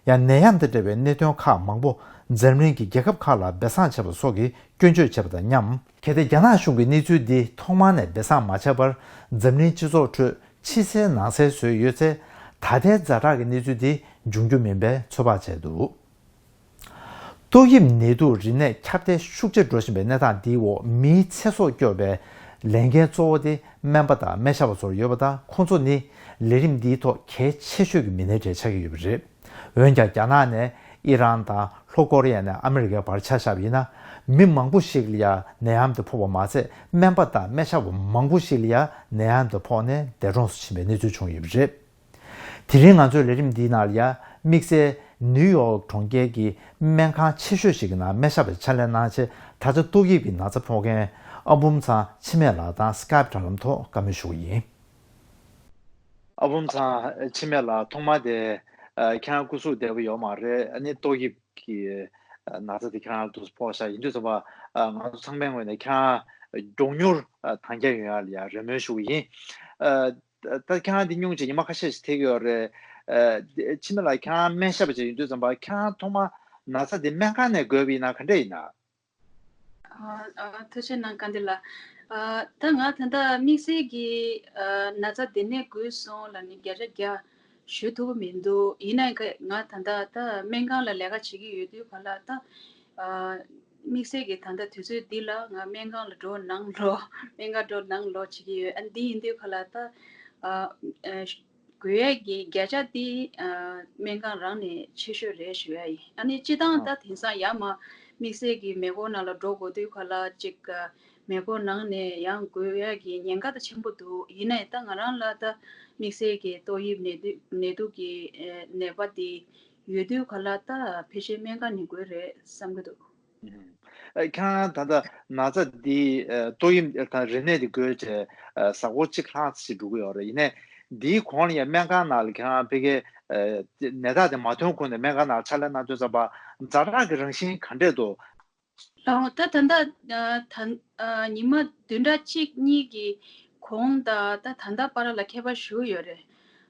ཡང་ནད་ཡམས་དང་འབྲེལ་བའི་གནད་དོན་ཁག་མང་པོ་འཛམ་གླིང་གི་རྒྱལ་ཁབ་ཁག་ལ་སྦས་གསང་བྱས་པ་སོགས་ཀྱི་སྐྱོན་བརྗོད་བྱས་པ་དང་མཉམ། གལ་ཏེ་རྒྱ་ནག་གཞུང་གིས་གནས་ཚུལ་འདི་ཐོག་མར་ནས་སྦས་གསང་མ་བྱས་པར་འཛམ་གླིང་སྤྱི་ཚོགས་ཁྲོད་ཕྱི་གསལ་ནང་གསལ་བཟོས་ཡོད་ཚེ། ད་ལྟའི་ཛ་དྲག་གི་གནས་ཚུལ་འདི་འབྱུང་རྒྱུ་མིན་པའི་ཚོད་དཔག་བྱས་འདུག་ཏོག་དབྱིབས་ནད་དུག་རིམས་ནད་ཁྱབ་གདལ་ཤུགས་ཆེར་འགྲོ་བཞིན་པའི་གནས་སྟངས་འདིའི་འོག་མིའི་ཚེ་སྲོག་སྐྱོབ་པའི་ལས་འགན་གཙོ་བོ་དེ་སྨན་པ་དང་སྨན་ཞབས་པ་ཚོར་ཡོད་པ་དང་། ཁོང་ཚོ་ནི་ལས་རིམ་འདིའི་ཐོག་གལ་ཆེ་ཤོས་ཀྱི་མི་སྣའི་གྲས་ཆགས་ཀྱི་ཡོད་པ་རེད། འོན་ཀྱང་རྒྱ་ནག་ནས་ཨི་རན་དང་ལྷོ་ཀོ་རི་ཡ་ནས་ཨ་མི་རི་ཀའི་བར་ཆ་བཞག་པ་ཡིན་ན། མི་མང་པོ་ཞིག་ལ་ཡང་ནད་ཡམས་དེ་ཕོག་པ་མ་ཟད། སྨན་པ་དང་སྨན་ཞབས་པ་མང་པོ་ཞིག་ལ་ཡང་ནད་ཡམས་དེ་ཕོག་ནས་འདས་གྲོངས་སུ་ཕྱིན་པའི་གནས་ཚུལ་བྱུང་ཡོད་པ་རེད། དེ་རིང་ང་ཚོའི་ལས་རིམ་འདིའི་ནང་ལ་ཡང་དམིགས་བསལ་ནིའུ་ཡོག་གྲོང་ཁྱེར་གྱི་སྨན་ཁང་ཆེ་ཤོས་ཤིག་གི་ནང་སྨན་ཞབས་པའི་ཕྱག་ལས་གནང་ཆེད། ད་ཆ་ཏོག་དབྱིབས་ཀྱི་ན་ཚ་ཕོག་མཁན་ཨ་འབུམ་ཚང་འཆི་མེད་ལགས་དང་སི་ཀའེབ་དྲ་ལམ་ཐོག་བཀའ་མོལ་ཞུ་གི་ཡིན། ཨ་འབུམ་ཚང་འཆི་མེད་ལགས། ཐོག་མ་དེ་ཨ་ཁྱེད་རང་སྐུ་གཟུགས་བདེ་པོ་ཡོད་མ་རེད། ཨ་ནི་ཏོག་དབྱིབས་ཀྱི་ཨ་ན་ཚ་དེ་ཁྱེད་རང་ལ་ཕོག་ཤག་ཡིན་དུས་ཙམ་པ། ཨ་ང་ཚོ་ཚང་མའི་ངོས་ནས་ཁྱེད་རང་མགྱོགས་མྱུར་ཨ་དྭངས་རྒྱས་ཡོང་ཡག་ལ་ཡ་རེ་སྨོན་ཞུ་གི་ཡིན། ཨ་ད་ཁྱེད་རང་འདི་སྙུང་བྱས་ཉི་མ་ཁ་ཤས་ཤིག་ཐེག་གི་ཡོད་རེད། ཨ་འཆི་མེད་ལགས། ཁྱེད་རང་སྨན་ཞབས་པ་ཅིག་ཡིན་དུས་ཙམ་པ། ཁྱེད་རང་ཐོག་མ་ན་ཚ་དེ་སྨན་ཁང་ནས་འགོས་པ་ཡིན་ན་ག་འདྲ་ཡིན་ན། ཨ་ཨ་ཐུགས་རྗེ་གནང་། བཀའ་འདི་ལ། ཨ་ད་ང་ད་ལྟ་དམིགས་བསལ་གྱི་ཨ་ན་ཚ་འདི་ནས་འགོས་སོང་ལབ་ནས་བརྒྱ་ཆ་བརྒྱ་ཞུ་ཐུབ་ཀྱི་མི་འདུག་ཡིན་ནའི་ཁ་ང་ད་ལྟ་ད་སྨན་ཁང་ལ་ལས་ཀ་བྱེད་ཀྱི་ཡོད་དུས་ག་ལ་ད། ཨ་དམིགས་བསལ་གྱི་ད་ལྟ་དུས་ཚོད་འདི་ལ་ང་སྨན་ཁང་ལ་འགྲོ་གནང་ལོ། སྨན་ཁང་འགྲོ་གནང་ལོ་བྱེད་ཀྱི་ཡོད། ཨ་འདི་ཡིན་དུས་ག་ལ་ད། ཨ་ཨ་འགོས་ཡས་ཀྱི་བརྒྱ་ཆ་དེ་ཨ་སྨན་ཁང་རང་ནས་ཆེ་ཤོས་རེད་ཞུ་ཡ་ཡིན། ཨ་ནི་སྤྱི་བཏང་ད་དེང་སང་ཡར་མར་དམིགས་བསལ་གྱི་མེ་འཁོར་ནང་ལ་འགྲོ་དགོས་དུས་ག་ལ་ཅིག་ཨ་མེ་འཁོར་ནང་ནས་ཡང་འགོས་ཡ་གི་ཉེན་ཁ་ད་ཆེན་པོ་འདུག་ཡིན་ནའི་ད་ང་རང་ལ་ད་དམིགས་བསལ་གྱི་ཏོག་དབྱིབས་ནད་དུག་ནད་དུག་གི་ཨ་ནད་པ་དེ་ཡོད་དུས་ག་ལ་ད་ཕལ་ཆེར་སྨན་ཁང་ནས་འགོས་རེད་བསམ་གྱི་འདུག་ཨ་ཁྱེད་རང་ད་ལྟ་ན་ཚ་འདི་ཨ་ཏོག་དབྱིབས་དང་རིམས་ནད་འདི་འགོས་བྱས་ཨ་གཟའ་འཁོར་གཅིག་ལྷག་ཙམ་འགྲོ་གི་ཡོད་རེད། ཡིན་ནའི་འདིའི་གོང་ལ་ཡང་སྨན་ཁང་ནང་ལ་ཁྱེད་རང་ཕ་གིའི་ཨ་ནད་རྟགས་དེ་མ་ཐོན་གོང་ནས་སྨན་ཁང་ནང་ལ་ཕྱག་ལས་གནང་དུས་ཙམ་པ་ཛ་དྲག་གི་རང་བཞིན་ག་འདྲས་འདུག་ལགས་འོང་། ད་ད་ལྟ་ཨ་ད་ཨ་ཉི་མ་བདུན་ཕྲག་གཅིག་གཉིས་ཀྱི་གོང་དང་ད་ད་ལྟ་བར་ལ་ཁྱད་པར་ཞེ་པོ་ཡོད་རེད།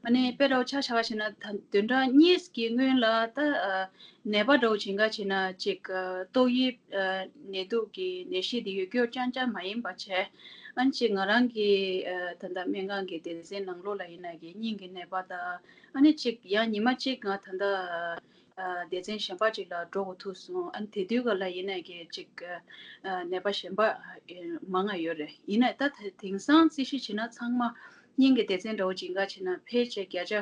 ཨ་ནི་དཔེ་འདྲ་བོ་ཆ་བཞག་པ་ཞིག་ན་ད་བདུན་ཕྲག་གཉིས་ཀྱི་སྔོན་ལ་ད་ཨ་ནད་པ་འདྲ་བོ་ཅིག་འགའ་བྱས་ན་ཅིག་ཨ་ཏོག་དབྱིབས་ཨ་ནད་དུག་གི་ནད་གཞི་དེ་ཡོད་རྒྱུ་རྐྱང་རྐྱང་མ་ཡིན་པ་བྱས། ཨ་ནི་ཅིག་ང་རང་གི་ཨ་ད་ལྟ་སྨན་ཁང་གི་སྡེ་ཚན་ནང་ལོགས་ལ་ཡིན་ན་གི་སྙིང་གི་ནད་པ་དང་། ཨ་ནི་ཅིག་ཡང་ཉི་མ་གཅིག་ང་ད་ལྟ་ཨ་སྡེ་ཚན་གཞན་པ་ཅིག་ལ་འགྲོ་དགོས་ཐུག་སོང་། ཨ་ནི་དེ་དུས་ག་ལ་ཡིན་ནའི་གི་ཅིག་ཨ་ནད་པ་གཞན་པ་ཨ་མང་ང་ཡོད་རེད། ཡིན་ནའི་ད་དེ་དེང་སང་རྩིས་གཞི་བྱས་ན་ཚང་མ་སྙིང་གི་སྡེ་ཚན་འདྲ་བོ་ཅིག་འགའ་བྱས་ན་ཕལ་ཆེར་བརྒྱ་ཆ་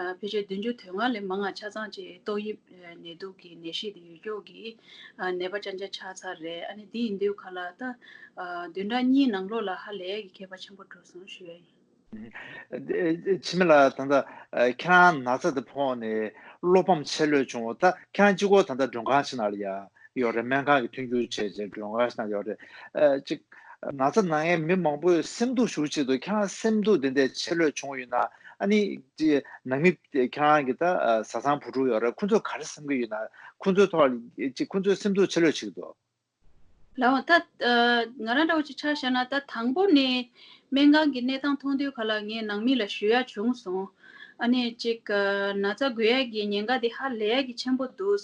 ཨ་ཕལ་ཆེར་བདུན་ཅུ་དོན་ལྔ་ལས་མང་ང་ཆ་ཚང་ཅིག་ཏོག་དབྱིབས་ཨ་ནད་དུག་གི་ནད་གཞི་དེ་ཡོད་རྒྱུ་གི་ཨ་ནད་པ་རྐྱང་རྐྱང་ཆགས་ཚར་རེད། ཨ་ནི་དེ་ཡིན་དུས་ག་ལ་ད་ཨ་བདུན་ཕྲག་གཉིས་ནང་ལོགས་ལ་ཧ་ལས་ཀྱི་ཁྱད་པར་ཆེན་པོ་འགྲོ་སོང་ཞུ་ཡ་ཡིན། འཆི་མེད་ལགས། ད་ལྟ་ཨ་ཁྱེད་རང་ན་ཚ་དེ་ཕོག་ནས་བློ་ཕམ་ཆེ་ལོས་བྱུང་བ། ད་ཁྱེད་རང་གཅིག་པོ་ད་ལྟ་མགྲོན་ཁང་ཞིག་ནང་ལ་ཡ་ཡོད་རེད། སྨན་ཁང་གི་མཐུན་འགྱུར་བྱས་བྱས་མགྲོན་ཁང་ཞིག་ནང་ཡོད་རེད། ཨ་ཅིག་ན་ཚ་ན་མཁན་མི་མང་པོས་སེམས་སྡུག་ཞེ་པོ་ཅིག་འདུག་ཁྱེད་རང་སེམས་སྡུག་དེ་འདྲ་ཆེ་ལོས་བྱུང་ཡོད་ན། ཨ་ནི་ཅིག་ནང་མི་ཁྱེད་རང་གི་ད་ཨ་བཟའ་ཚང་བུ་ཕྲུག་ཡོད་རེད། ཁོ་ཚོས་ག་རེ་བསམ་གྱི་ཡོད་ན། ཁོ་ཚོའི་ཐོག་ལ་ཅིག་ཁོ་ཚོས་སེམས་སྡུག་ཆེ་ལོས་བྱེད་ཀྱི་འདུག་ལགས་འོང་། ད་ཨ་ང་རང་འདྲ་བོ་ཅིག་ཆ་བཞག་ན་ད་དང་པོ་ནས་སྨན་ཁང་གི་གནས་སྟངས་མཐོང་དུས་ག་ལ་ངས་ནང་མི་ལ་ཞུ་ཡ་བྱུང་སོང་། ཨ་ནི་ཅིག་ཨ་ན་ཚ་འགོས་ཡ་གི་ཉེན་ཁ་དེ་ཧ་ལས་ཡ་གི་ཆེན་པོ་འདུག་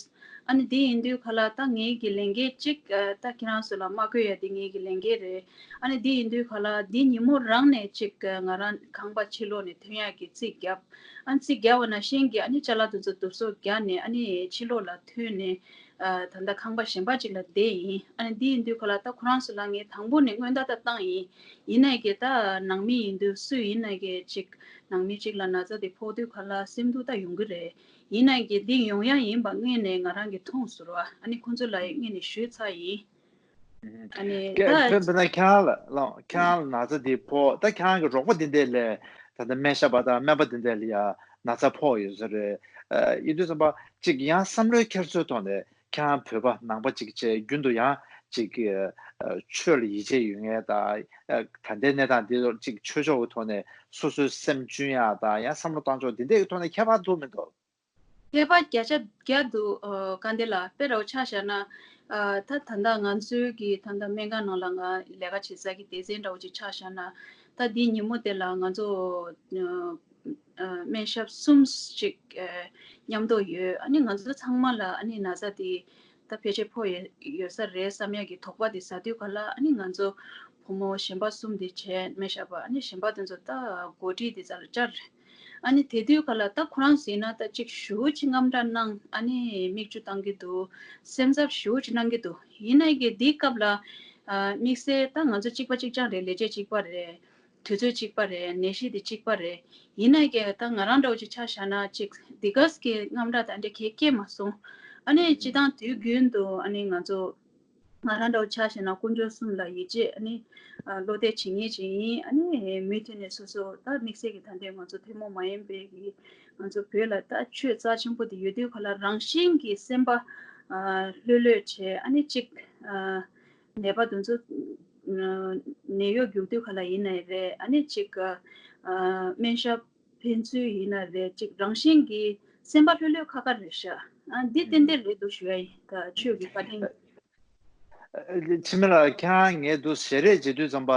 ཨ་ནི་དེ་ཡིན་དུས་ག་ལ་ད་ངེད་ཀྱི་ལས་འགན་ཅིག་ཨ་ད་ཁྱེད་རང་ཚོ་ལ་མ་བསྐོས་ཡ་དེ་ངེད་ཀྱི་ལས་འགན་རེད། ཨ་ནི་དེ་ཡིན་དུས་ག་ལ་དེ་ཉིན་མོ་རང་ནས་ཅིག་ཨ་ང་རང་ཁང་པ་ཕྱི་ལོགས་ནས་ཐོན་ཡ་གི་རྩིས་བརྒྱབ། ཨ་ནི་རྩིས་བརྒྱབ་པ་ནང་བཞིན་གྱི་ཨ་ནི་ཅ་ལག་དེ་ཚོ་བསྡུ་གསོག་བརྒྱབ་ནས་ཨ་ནི་ཕྱི་ལོགས་ལ་ཐོན་ནས། ཨ་ད་ལྟ་ཁང་པ་གཞན་པ་ཅིག་ལ་བསྡད་ཡིན། ཨ་ནི་འདི་ཡིན་དུས་ག་ལ་ད་ཁོ་རང་ཚོ་ལ་ངས་དང་པོ་ནས་སྔོན་བརྡ་ད་བཏང་ཡིན། ཡིན་ནའི་གི་ད་ནང་མི་ཡིན་དུས་སུ་ཡིན་ནའི་གི་ཅིག་ནང་མི་ཅིག་ལ་ན་ཚ་དེ་ཕོག་དུས་ག་ལ་སེམས་སྡུག་ད་ཡོང་གི་རེད། ཡིན་ནའི་གི་འདི་ཡོང་ཡ་ཡིན་པ་སྔོན་ནས་ང་རང་གིས་མཐོང་ཟེར་བ། ཨ་ནི་ཁོང་ཚོ་ལ་ཡང་སྔོན་ནས་ཞུས་ཚར་ཡིན། ཨ་ནི་ད་ཀྱེ་དཔེར་ན་ཁྱེད་རང་ལ་ལ་ཁྱེད་རང་ལ་ན་ཚ་འདི་ཕོག་ད་ཁྱེད་རང་གི་རོགས་པ་འདི་འདྲས་ལས་ད་ལྟ་སྨན་ཞབས་པ་དང་སྨན་པ་འདི་འདྲས་ལ་ཡ་ན་ཚ་ཕོག་ཡོད་ས་རེད། ཨ་ཡིན་དུས་ཙམ་པ་གཅིག་ཡང་བསམ་བློའི་འཁྱེར་སོའི་ཐོག་ནས་ཁྱེད་རང་བོད་པ་ནང་པ་གཅིག་བྱས་རྒྱུན་དུ་ཡང་གཅིག་ཨ་ཆོས་ལ་ཡིད་ཆེས་ཡོད་མཁན་དང་ཨ་ད་ལྟའི་གནས་སྟངས་འདི་ཚོ་གཅིག་ཆོས་ཕྱོགས་ཀྱི་ཐོག་ནས་སོ་སོའི་སེམས་གཅུན་ཡ་དང་ཡང་བསམ་བློ་བཏང་ཕྱོགས་འདི་འདྲས་ཀྱི་ཐོག་ནས་ཁྱད་པར་འདུག་མི་འདུག་ཁྱད་པར་བརྒྱ་ཆ་བརྒྱ་འདུག་ཨ་དཀའ་ལས་ལ་དཔེ་འདྲ་བོ་ཆ་བཞག་ན། ཨ་ད་ད་ལྟ་ང་ཚོའི་གི་ད་ལྟ་སྨན་ཁང་ནང་ལ་ང་ལས་ཀ་བྱེད་ས་གི་སྡེ་ཚན་འདྲ་བོ་ཅིག་ཆ་བཞག་ན། ད་འདི་ཉིན་མོ་དེ་ལ་ང་ཚོ་ཨ་ཨ་སྨན་ཞབས་གསུམ་ཅིག་ཨ་མཉམ་དུ་ཡོད། ཨ་ནི་ང་ཚོ་ཚང་མ་ལ་ཨ་ནི་ན་ཚ་དེ་ད་ཕལ་ཆེར་ཕོག་ཡོད་ཡོད་ས་རེད་བསམ་ཡ་གི་དོགས་པ་དེ་ཟ་དུས་ག་ལ། ཨ་ནི་ང་ཚོ་བུ་མོ་གཞན་པ་གསུམ་དེ་བྱས་སྨན་ཞབས་པ། ཨ་ནི་གཞན་པ་དེ་ཚོ་ད་འགོ་ཁྲིད་དེ་རྩ་ལ་བཅར། ཨ་ནི་དེ་དུས་ག་ལ་ད་ཁོ་རང་ཟེར་ན་ད་ཅིག་ཞེ་པོ་ཅིག་དངངས་སྐྲག་གནང་། ཨ་ནི་མིག་ཆུ་བཏང་གི་འདུག་སེམས་འཚབ་ཞེ་པོ་ཅིག་གནང་གི་འདུག་ཡིན་ནའི་གི་འདིའི་སྐབས་ལ་ཨ་དམིགས་བསལ་ད་ང་ཚོ་གཅིག་པ་གཅིག་རྐྱང་རེད། ལས་བྱེད་གཅིག་པ་རེད། དུས་ཚོད་གཅིག་པ་རེད། ནད་གཞི་དེ་གཅིག་པ་རེད། ཡིན་ནའི་གི་ད་ང་རང་འདྲ་བོ་ཅིག་ཆ་བཞག་ན་ཅིག་འདི་ག་ས་གི་དངངས་སྐྲག་ད་འདྲ་གས་སྐྱེས་མ་སོང་། ཨ་ནི་སྤྱི་བཏང་དུས་རྒྱུན་དུ་ཨ་ནི་ང་ཚོ་ང་རང་འདྲ་བོ་ཆ་བཞག་ན་དཀོན་མཆོག་གསུམ་ལ་ཡིད་ཆེས། ཨ་ནི་ཨ་བློ་གཏད་བྱེད་མཁན་ཅིག་ཡིན། ཨ་ནི་མུ་མཐུད་ནས་སོ་སོ་ད་དམིགས་བསལ་གྱི་ད་ལྟའི་ང་ཚོ་ཐུན་མོང་མ་ཡིན་པའི་གི་ང་ཚོ་བོད་ལ་ད་ཆོས་རྩ་ཆེན་པོ་དེ་ཡོད་དུས་ག་ལ་རང་བཞིན་གྱིས་སེམས་པ་ཨ་ལྷོད་ལྷོད་བྱས། ཨ་ནི་གཅིག་ཨ་ནད་པ་དེ་ཚོ་ཨ་ནད་གཡོག་རྒྱུག་དུས་ག་ལ་ཡིན་ནའི་རེད། ཨ་ནི་གཅིག་ཨ་ཨ་སྨན་ཞབས་ཕན་ཚུན་ཡིན་ན་རེད། ཅིག་རང་བཞིན་གྱིས་སེམས་པ་ལྷོད་ལྷོད་ཁ་ཁ་རེད་ཤག་ཨ་འདི་ཏན་ཏན་རེད་འདུག་ཞུ་ཡ་ཡིན། ད་ཆོས་ཀྱི་བཀའ་དྲིན། ཨ་འཆི་མེད་ལགས་ཁྱེད་རང་ངས་འདུག་ཞལ་རས་མཇལ་དུས་ཙམ་པ་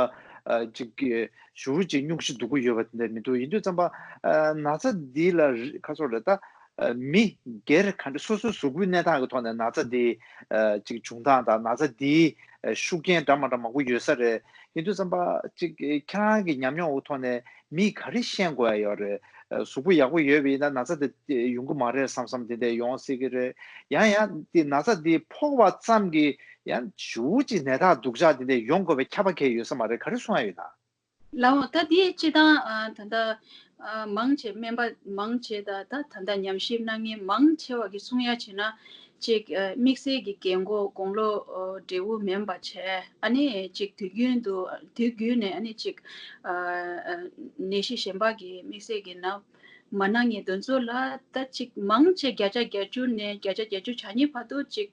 ཨ་ཅིག་གི་ཞེ་པོ་ཅིག་སྙུང་གཞི་སྡུག་པོ་ཡོད་པ་དེ་འདྲ་མི་འདུག་ཡིན་དུས་ཙམ་པ་ཨ་ན་ཚ་འདི་ལ་རི་ཁ་སོགས་རེད་ད། ཨ་མི་སྒེར་ག་འདྲ་སོ་སོའི་གཟུགས་པོའི་གནས་སྟངས་ཀྱི་ཐོག་ནས་ན་ཚ་འདི་ཨ་ཅིག་བྱུང་སྟངས་དང་ན་ཚ་འདིའི་ཨ་ཤུགས་རྐྱེན་འདྲ་མ་འདྲ་མང་པོ་ཡོད་ས་རེད། ཡིན་དུས་ཙམ་པ་ཅིག་ཁྱེད་རང་གི་ཉམས་མྱོང་འོག་ཐོག་ནས་མིས་ག་རེ་ཤེས་དགོས་ཡ་ཡོད་རེད། ཨ་གཟུགས་པོ་ཡག་པོ་ཡོད་པ་ཡིན་ན་ན་ཚ་དེ་ཡོང་གི་མ་རེད་བསམ་བསམ་དེ་འདྲ་ཡོང་སྲིད་ཀྱི་རེད། ཡང་ཡང་དེ་ན་ཚ་འདི་ཕོག་པ་ཙམ་གྱིས་ཡང་ཞེ་པོ་ཅིག་ནད་རྟགས་སྡུག་ཅག་དེ་འདྲ་ཡོང་དགོས་པའི་ཁྱབ་པ་གང་ཡང་ཡོད་ས་མ་རེད། ག་རེ་གསུང་ཡ་ཡོད་ན། ལགས་འོང་། ད་དེ་སྤྱིར་བཏང་ཨ་ད་ལྟ་ཨ་མང་ཆེ་སྨན་པ་མང་ཆེ་ད་ད་ད་ལྟ་ཉམས་ཞིབ་གནང་མཁན་མང་ཆེ་བ་གིས་གསུང་ཡ་བྱས་ན་ཅིག་ཨ་དམིགས་བསལ་གྱི་རྒན་གོག་དགུང་ལོ་ཨོ་བགྲེས་པོ་མིན་པ་བྱས། ཨ་ནི་ཅིག་དུས་རྒྱུན་དུ་དུས་རྒྱུན་ནས་ཨ་ནི་ཅིག་ཨ་ཨ་ནད་གཞི་གཞན་པ་གི་དམིགས་བསལ་གྱི་ན་མ་གནང་མཁན་དེ་ཚོ་ལ་ད་ཅིག་མང་ཆེ་བརྒྱ་ཆ་བརྒྱད་ཅུ་ནས་བརྒྱ་ཆ་བརྒྱད་ཅུ་གྱ་གཉིས་བར་དུ་ཅིག་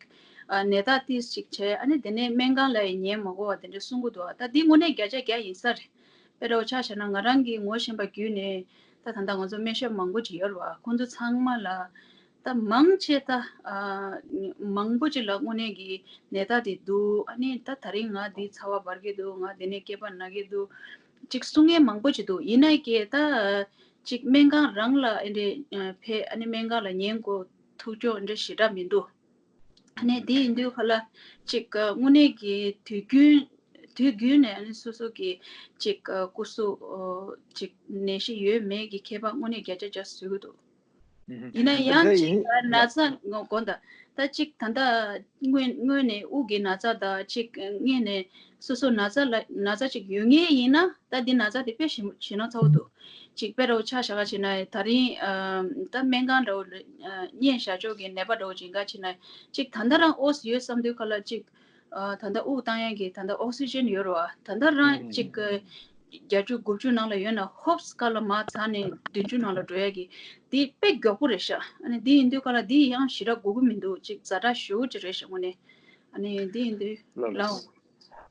ཨ་ནད་རྟགས་ཏོག་ཙམ་ཅིག་བྱས། ཨ་ནི་དེ་ནས་སྨན་ཁང་ལ་ཡང་ཉན་མ་དགོས་པ་དེ་འདྲ་གསུང་གི་འདུག་ད་འདི་དངོས་གནས་བརྒྱ་ཆ་བརྒྱ་ཡིན་ས་རེད། དཔེ་འདྲ་བོ་ཆ་བཞག་ན་ང་རང་གིས་ངོ་ཤེས་པ་བརྒྱུད་ནས་ད་ད་ལྟ་ང་ཚོ་སྨན་ཞབས་མང་པོ་ཅིག་ཡོད་རེད་བ། ཁོང་ཚོ་ཚང་མ་ལ་ད་མང་ཆེ་ད་ཨ་མང་པོ་ཅིག་ལ་དངོས་གནས་ཀྱི་ནད་རྟགས་དེ་འདུག་ཨ་ནི་ད་ད་རིང་ང་འདི་ཚ་བ་འབར་གྱི་འདུག་ང་འདི་ནས་སྐེད་པ་ན་གི་འདུག་ཅིག་གསུང་མཁན་མང་པོ་ཅིག་འདུག་ཡིན་ནའི་ཀྱེ་ད་ཅིག་སྨན་ཁང་རང་ལ་ཨེ་འདྲས་ཕེབས། ཨ་ནི་སྨན་ཁང་ལ་ཉན་དགོས་ཐུག་ཕྱོགས་ཨེ་འདྲས་ཞེ་དྲག་མི་འདུག་ཨ་ནི་དེ་ཡིན་དུས་ཁ་ལ་ཅིག་དངོས་གནས་ཀྱི་དུས་རྒྱུན་དུས་རྒྱུན་ནས་ཨ་ནི་སོ་སོ་གི་ཅིག་སྐུ་གཟུགས་ཅིག་ནད་གཞི་ཡོད་མེད་ཀྱི་ཁྱད་པར་དངོས་གནས་བརྒྱ་ཆ་བརྒྱ་བཟོ་གི་འདུག་ཡིན་ན་ཡང་ཅིག་ན་ཚ་ངོ་དགོངས་དག་ད་ཅིག་ད་ལྟ་སྔོན་སྔོན་ནས་དབུགས་ཀྱི་ན་ཚ་དང་ཅིག་སྔོན་ནས་སོ་སོ་ན་ཚ་ལ་ན་ཚ་ཅིག་ཡོད་མཁན་ཡིན་ན་ད་འདི་ན་ཚ་དེ་དཔེ་ཞེ་ཞེ་ན་ཚ་བོ་འདུག་ཅིག་དཔེ་འདྲ་བོ་ཆ་བཞག་ག་བྱས་ན་ད་རིང་ད་སྨན་ཁང་འདྲ་བོ་ལ་གཉན་ཤ་ཅོག་གི་ནད་པ་འདྲ་བོ་ཅིག་ག་བྱས་ན་ཅིག་ད་ལྟ་རང་ཨོ་སི་ཡོད་བསམ་དུས་ཁ་ལ་ཅིག་ཨ་ད་ལྟ་དབུགས་བཏང་ཡག་གི་ད་ལྟ་ཨོག་སི་ཇན་ཡོད་རེད་བ། ད་ལྟ་རང་ཨུམ། གཅིག་གི་བརྒྱད་ཅུ་དགུ་བཅུ་ནང་ལ་ཡོད་ན་ཧོབ་སི་ཁ་ལ་མར་ཚ་ནས་བདུན་ཅུ་ནང་ལ་འགྲོ་ཡག་གི་དེ་དཔེ་མགྱོགས་པོ་རེད་ཤག་ཨ་ནི་འདི་ཡིན་དུས་ཁ་ལ་འདི་ཡང་ཞེ་དྲག་དགོས་ཀྱི་མི་འདུག་ཅིག་ཛ་དྲག་ཞེ་པོ་ཅིག་རེད་ཤག་དངོས་གནས། ཨ་ནི་འདི་ཡིན་དུས་ལགས་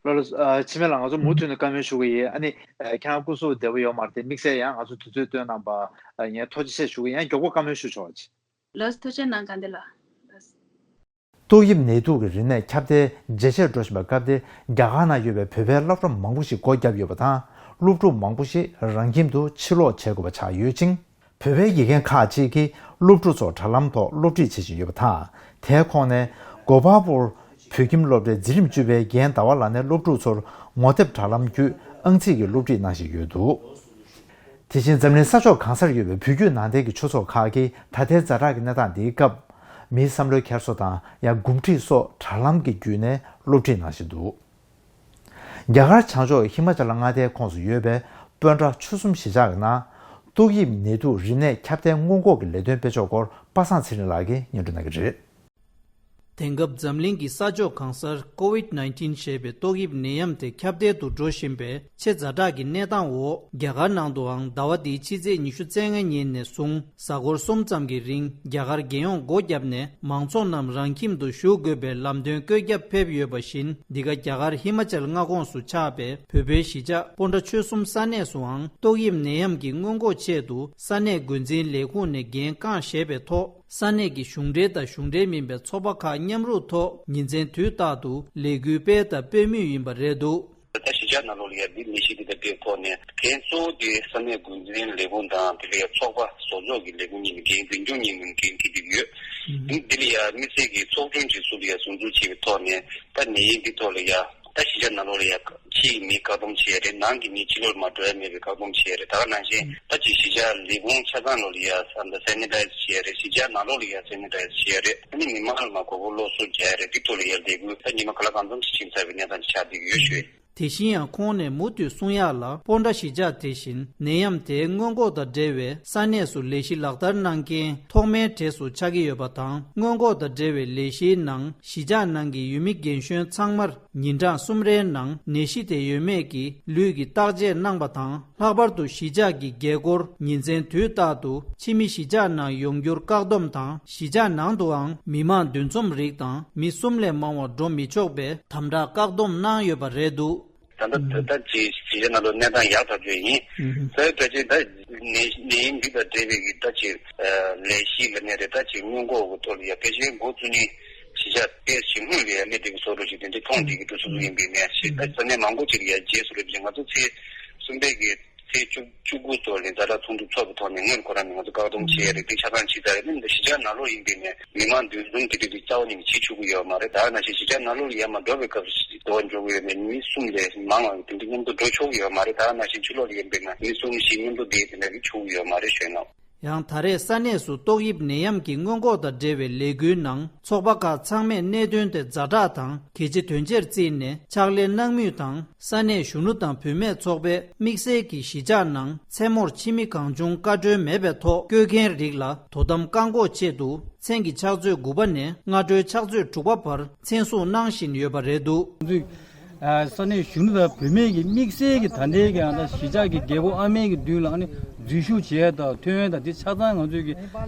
ལགས། ལགས་ལགས། ཨ་འཆི་མེད་ལགས་ང་ཚོ་མུ་མཐུད་ནས་བཀའ་མོལ་ཞུ་གི་ཡིན། ཨ་ནི་ཨ་ཁྱེད་རང་སྐུ་གཟུགས་བདེ་པོ་ཡོད་མ་རེད་དེ་དམིགས་བསལ་ཡང་ང་ཚོ་དུས་ཚོད་བཏོན་གནང་པ་ཨ་ངས་ཐུགས་རྗེ་ཆེ་ཞུ་གི་ཡིན། ཡང་མགྱོགས་པོ་བཀའ་མོལ་ཞུ་ཆོག་ཅིག་ལགས་ཐུགས་རྗེ་གནང་དགའ་ལྡན་ལགས། ཏོག་དབྱིབས་ནད་དུག་གི་རིམས་ནད་ཁྱབ་གདལ་ཇེ་ཆེར་འགྲོ་བཞིན་པ་སྐབས་དེ་རྒྱ་གར་ནང་ཡོད་པའི་བོད་པའི་སློབ་གྲྭ་མང་པོ་ཞིག་སྒོ་བརྒྱབ་ཡོད་པ་དང་སློབ་ཕྲུག་མང་པོ་ཞིག་རང་ཁྱིམ་དུ་ཕྱིར་ལོག་བྱེད་དགོས་པ་ཆགས་ཡོད་ཅིང་། བོད་པའི་དགེ་རྒན་ཁག་ཅིག་གིས་སློབ་ཕྲུག་ཚོར་དྲ་ལམ་ཐོག་སློབ་ཁྲིད་བྱེད་བཞིན་ཡོད་པ་དང་དེའི་ཁོངས་ནས་གོ་པལ་པུར་བོད་ཁྱིམ་སློབ་གྲྭའི་འཛིན་རིམ་བཅུ་པའི་རྒན་ཟླ་བ་ལགས་ནས་སློབ་ཕྲུག་ཚོར་ངོ་དེབ་དྲ་ལམ་བརྒྱུད་ཨང་ཚིག་གི་སློབ་ཁྲིད་གནང་བཞིན་ཡོད་འདུག་དེ་བཞིན་འཛམ་གླིང་ས་ཕྱོགས་གང་སར་ཡོད་པའི་བོད་བརྒྱུད་ནང་བསྟན་གྱི་ཆོས་ཚོགས་ཁག་གིས་ད་ལྟའི་ཛ་དྲག་གི་གནས་སྟངས་འདིའི་སྐབས། མིའི་བསམ་བློའི་འཁྱེར་སོ་དང་ཡང་འགོ་ཁྲིད་སོགས་དྲ་ལམ་གྱི་བརྒྱུད་ནས་སློབ་ཁྲིད་གནང་བཞིན་འདུག་རྒྱ་གར་བྱང་ཕྱོགས་ཧི་མ་ཅལ་མངའ་སྡེའི་ཁོངས་སུ་ཡོད་པའི་སྤོན་ཊ་ཆུ་གསུམ་གཞིས་ཆགས་ཀྱི་ནང་ ཏོག་དབྱིབས་ནད་དུག་རིམས་ནད་ཁྱབ་གདལ་སྔོན་འགོག་གི་ལས་དོན་སྤེལ་ཕྱོགས་སྐོར་པ་སངས་ཚེ་རིང་ལགས་ཀྱིས་སྙན་སྒྲོན་གནང་གི་རེད། དེང་སྐབས་འཛམ་གླིང་གི་ས་ཕྱོགས་གང་སར་ཀོ་ཝིད་ནའིན་ཊིན་ཞེས་པའི་ཏོག་དབྱིབས་ནད་ཡམས་དེ་ཁྱབ་གདལ་དུ་འགྲོ་བཞིན་པའི་ཆེས་ཛ་དྲག་གི་གནས་སྟངས་འོག་རྒྱ་གར་ནང་དུའང་ཟླ་བ་འདིའི་ཕྱི་ཚེས་ཉི་ཤུ་རྩ་ལྔ་ཉིན་ནས་བཟུང་གཟའ་འཁོར་གསུམ་ཙམ་གྱི་རིང་རྒྱ་གར་རྒྱལ་ཡོངས་སྒོ་བརྒྱབ་ནས་མང་ཚོགས་རྣམས་རང་ཁྱིམ་དུ་བཞུགས་དགོས་པའི་ལམ་སྟོན་བཀོད་ཁྱབ་ཕེབས་ཡོད་པ་བཞིན། འདི་ག་རྒྱ་གར་ཧི་མ་ཅལ་མངའ་ཁོངས་སུ་ཆགས་པའི་བོད་པའི་གཞིས་ཆགས་སྤོན་ཊ་ཆོལ་གསུམ་ས་གནས་སུའང་ཏོག་དབྱིབས་ནད་ཡམས་ཀྱི་སྔོན་འགོག་ཆེད་དུ་ས་གནས་འགོ་འཛིན་ལས་ཁུངས་ནས་འགན་རྐང་བཞེས་པའི་ཐོག་ས་གནས་ཀྱི་གཞུང་འབྲེལ་དང་གཞུང་འབྲེལ་མིན་པའི་ཚོགས་པ་ཁག་མཉམ་རུབ་ཐོག་ཉིན་མཚན་དུས་རྟག་ཏུ་ལས་འགུལ་སྤེལ་དང་སྤེལ་མུས་ཡིན་པ་རེད་འདུག་ད་གཞིས་ཆགས་ནང་ལོགས་ལ་ཡ་འདི་ནད་གཞི་འདི་དང་འབྲེལ་ཐོག་ནས་འགན་གཙོ་བོ་དེ་ས་གནས་འགོ་འཛིན་ལས་ཁུངས་དང་དེ་ལ་ཡ་ཚོགས་པ་བཟོ་ཚོགས་ཀྱི་ལས་ཁུངས་གཉིས་ནས་འགན་འཛིན་སྐྱོང་གཉིས་ནས་འགན་འཁྱེར་གྱི་ཡོད། འདི་ལ་ཡ་དམིགས་བསལ་གྱི་ཚོགས་ཆུང་ཅིག་སུ་ལ་ཡ་ཟུར་འཛུགས་བྱས་པའི་ཐོག་ནས་ད་ནད་ཡམས་འདི་ཐོག་ལ་ཡ་ད་གཞིས་ཆགས་ནང་ལོགས་ལ་ཡ་ཕྱི་ཡི་མི་བཀག་སྡོམ་བྱས་རེད། ནང་གི་མི་ཕྱི་ལོགས་མ་འགྲོ་ཡ་མེད་པའི་བཀག་སྡོམ་བྱས་རེད། ད་ག་ནང་བཞིན་ད་ཅིག་གཞིས་ཆགས་ལས་ཁུངས་ཆ་ཚང་ལོགས་ལ་ཡ་ས་ད་སེ་ནི་ཊའི་ཛར་བྱས་རེད། གཞིས་ཆགས་ནང་ལོགས་ལ་ཡ་སེ་ནི་ཊའི་ཛར་བྱས་རེད། ཨ་ནི་མི་མང་ལ་མ་མགོ་སྐོར་གློག་བཟོ་རྒྱག་ཡ་རེད། འདི་ཐོག་ལ་ཡ་ལས་འགུལ་ད་ཉི་མ་ག་ལ་གང་འཚམ་ཞིག་ཕྱིན་ཚར་བའི་གནས་སྟངས་ཅིག་ཆགས་བསྡད་ཀྱི་ཡོད་ཞུ། དེ་བཞིན་ཡང་ཁོང་ནས་མུ་མཐུད་གསུང་ཡག་ལ་སྤོན་ཊ་གཞིས་ཆགས་དེ་བཞིན་ནད་ཡམས་དེའི་སྔོན་འགོག་དང་འབྲེལ་བའི་ས་གནས་སུ་ལས་གཞི་ལག་བསྟར་གནང་མཁན་ཐོག་མའི་གྲས་སུ་ཆགས་ཀྱི་ཡོད་པ་དང་སྔོན་འགོག་དང་འབྲེལ་བའི་ལས་གཞིའི་ནང་གཞིས་ཆགས་ནང་གི་ཡུལ་མི་རྒན་གཞོན་ཚང་མར་ཉིན་གྲངས་གསུམ་རེའི་ནང་ནད་གཞི་དེ་ཡོད་མེད་ཀྱི་ལུས་ཀྱི་བརྟག་དཔྱད་གནང་པ་དང་། ལྷག་པར་དུ་གཞིས་ཆགས་ཀྱི་རྒྱལ་སྒོར་ཉིན་མཚན་དུས་རྟག་ཏུ་ཕྱི་མི་གཞིས་ཆགས་ནང་ཡོང་རྒྱུར་བཀག་སྡོམ་དང་། གཞིས་ཆགས་ནང་དུའང་མི་མང་འདུ་འཛོམས་རིགས་དང་མི་གསུམ་ལས་མང་བ་འགྲོ་མི་ཆོག་པའི་དམ་དྲག་བཀག་སྡོམ་གནང་ཡོད་པ་རེད་འདུག་ད་ལྟ་ད་ལྟ་ཅིག་གཞིས་ཆགས་ནང་ལ་གནས་སྟངས་ཡག་ཐག་ཆོད་ཡིན། ཨུ་ཧུ། ད་ཕལ་ཆེར་ད་ནད་ནད་ཡམས་འདི་དང་འབྲེལ་བའི་གི་ད་ཅིག་ལས་གཞི་ལ་ནས་རེད། ད་ཅིག་སྔོན་འགོག་གི་ཐོག་ལ་ཡ་ཕལ་ཆེར་འགོ་བཙུགས་ནས་གཞིས་ཆགས་དེ་ཞིག་སྔོན་ལ་ཡ་སླེབས་བསྡད་ཀྱི་བཟོ་འདྲ་ཞིག་དེ་འདྲ་མཐོང་བསྡད་ཀྱི་འདུག་སོ་སོ་ཡིན་པའི་ནས་ཞེས་ད་ས་གནས་མང་པོ་ཅིག་ལ་ཡ་རྗེས་སུ་སླེབས་ཀྱི་ང་ཚོ་ཚེས་གསུམ་པའི་གི་ཚེས་བཅུ་བཅུ་དགུ་ཙམ་ལ་ཛ་དྲག་ཚོགས་འདུ་ཚོགས་པའི་ཐོག་ནས་སྔོན་ཁོ་རང་ནས་ང་ཚོ་བཀག་སྡོམ་བྱས་ཡ་རེད། དེ་ཆ་ཚང་བྱས་ཚར་རེད། ནི་འདི་གཞིས་ཆགས་ནང་ལོགས་ཡིན་པའི་ནས་མི་མང་འདུ་འཛོམས་དེ་འདྲ་དེ་རྩ་བ་ཉིད་ནས་བྱེད་ཆོག་གི་ཡོད་མ་རེད། ད་ནང་བཞིན་གཞིས་ཆགས་ནང་ལོགས་ལ་ཡར་མར་འགྲོ་བའི་སྐབས་སུ་འགྲོ་བ་འགྲོ་གི་ཡོད་མེད་མི་གསུམ་ལས་མང་བ་དེ་འདྲ་མཉམ་དུ་འགྲོ་ཆོག་གི་ཡོད་མ་རེད། ད་ནང་བཞིན་ཕྱི་ལོགས་ལ་ཡིན་པའི་ནས་མི་གསུམ་བཞི་མཉམ་དུ་བསྡད་དེ་འདྲ་གི་ཆོག་གི་ཡོད་མ་རེད་ཞུས་ན། ཡང་ད་རེས་ས་གནས་སུ་ཏོག་དབྱིབས་ནད་ཡམས་ཀྱི་སྔོན་འགོག་དང་འབྲེལ་བའི་ལས་འགུལ་ནང་ཚོགས་པ་ཁག་ཚང་མས་གནད་དོན་དེ་ཛ་དྲག་དང་གལ་ཆེ་དོན་ཆེར་བརྩིས་ནས་ཕྱག་ལས་གནང་མུས་དང་། ས་གནས་གཞོན་ནུ་དང་བུད་མེད་ཚོགས་པས་དམིགས་བསལ་གྱི་གཞིས་ཆགས་ནང་མཚན་མོར་ཕྱི་མི་གང་བྱུང་བཀའ་འཁྲོལ་མེད་པའི་ཐོག་བསྐྱོད་མཁན་རིགས་ལ་དོ་དམ་བཀག་འགོག་ཆེད་དུ་མཚན་གྱི་ཕྱག་ཚོད་དགུ་པ་ནས་སྔ་དྲོའི་ཕྱག་ཚོད་དྲུག་པ་བར་མཚན་སྲུང་གནང་བཞིན་ཡོད་པ་རེད་འདུག་ས་གནས་གཞོན་ནུ་དང་བུད་མེད་ཀྱི་དམིགས་བསལ་གྱི་ད་ལྟའི་གི་ཨ་ད་གཞིས་ཆགས་ཀྱི་རྒྱལ་སྒོ་ཨ་མའི་གི་མདུན་ལ་ཨ་ནི་འཛུལ་ཞུགས་བྱས་དང་ཐོན་ཡོང་དང་དེ་ཆ་ཚང་ང་ཚོས་ཀྱི་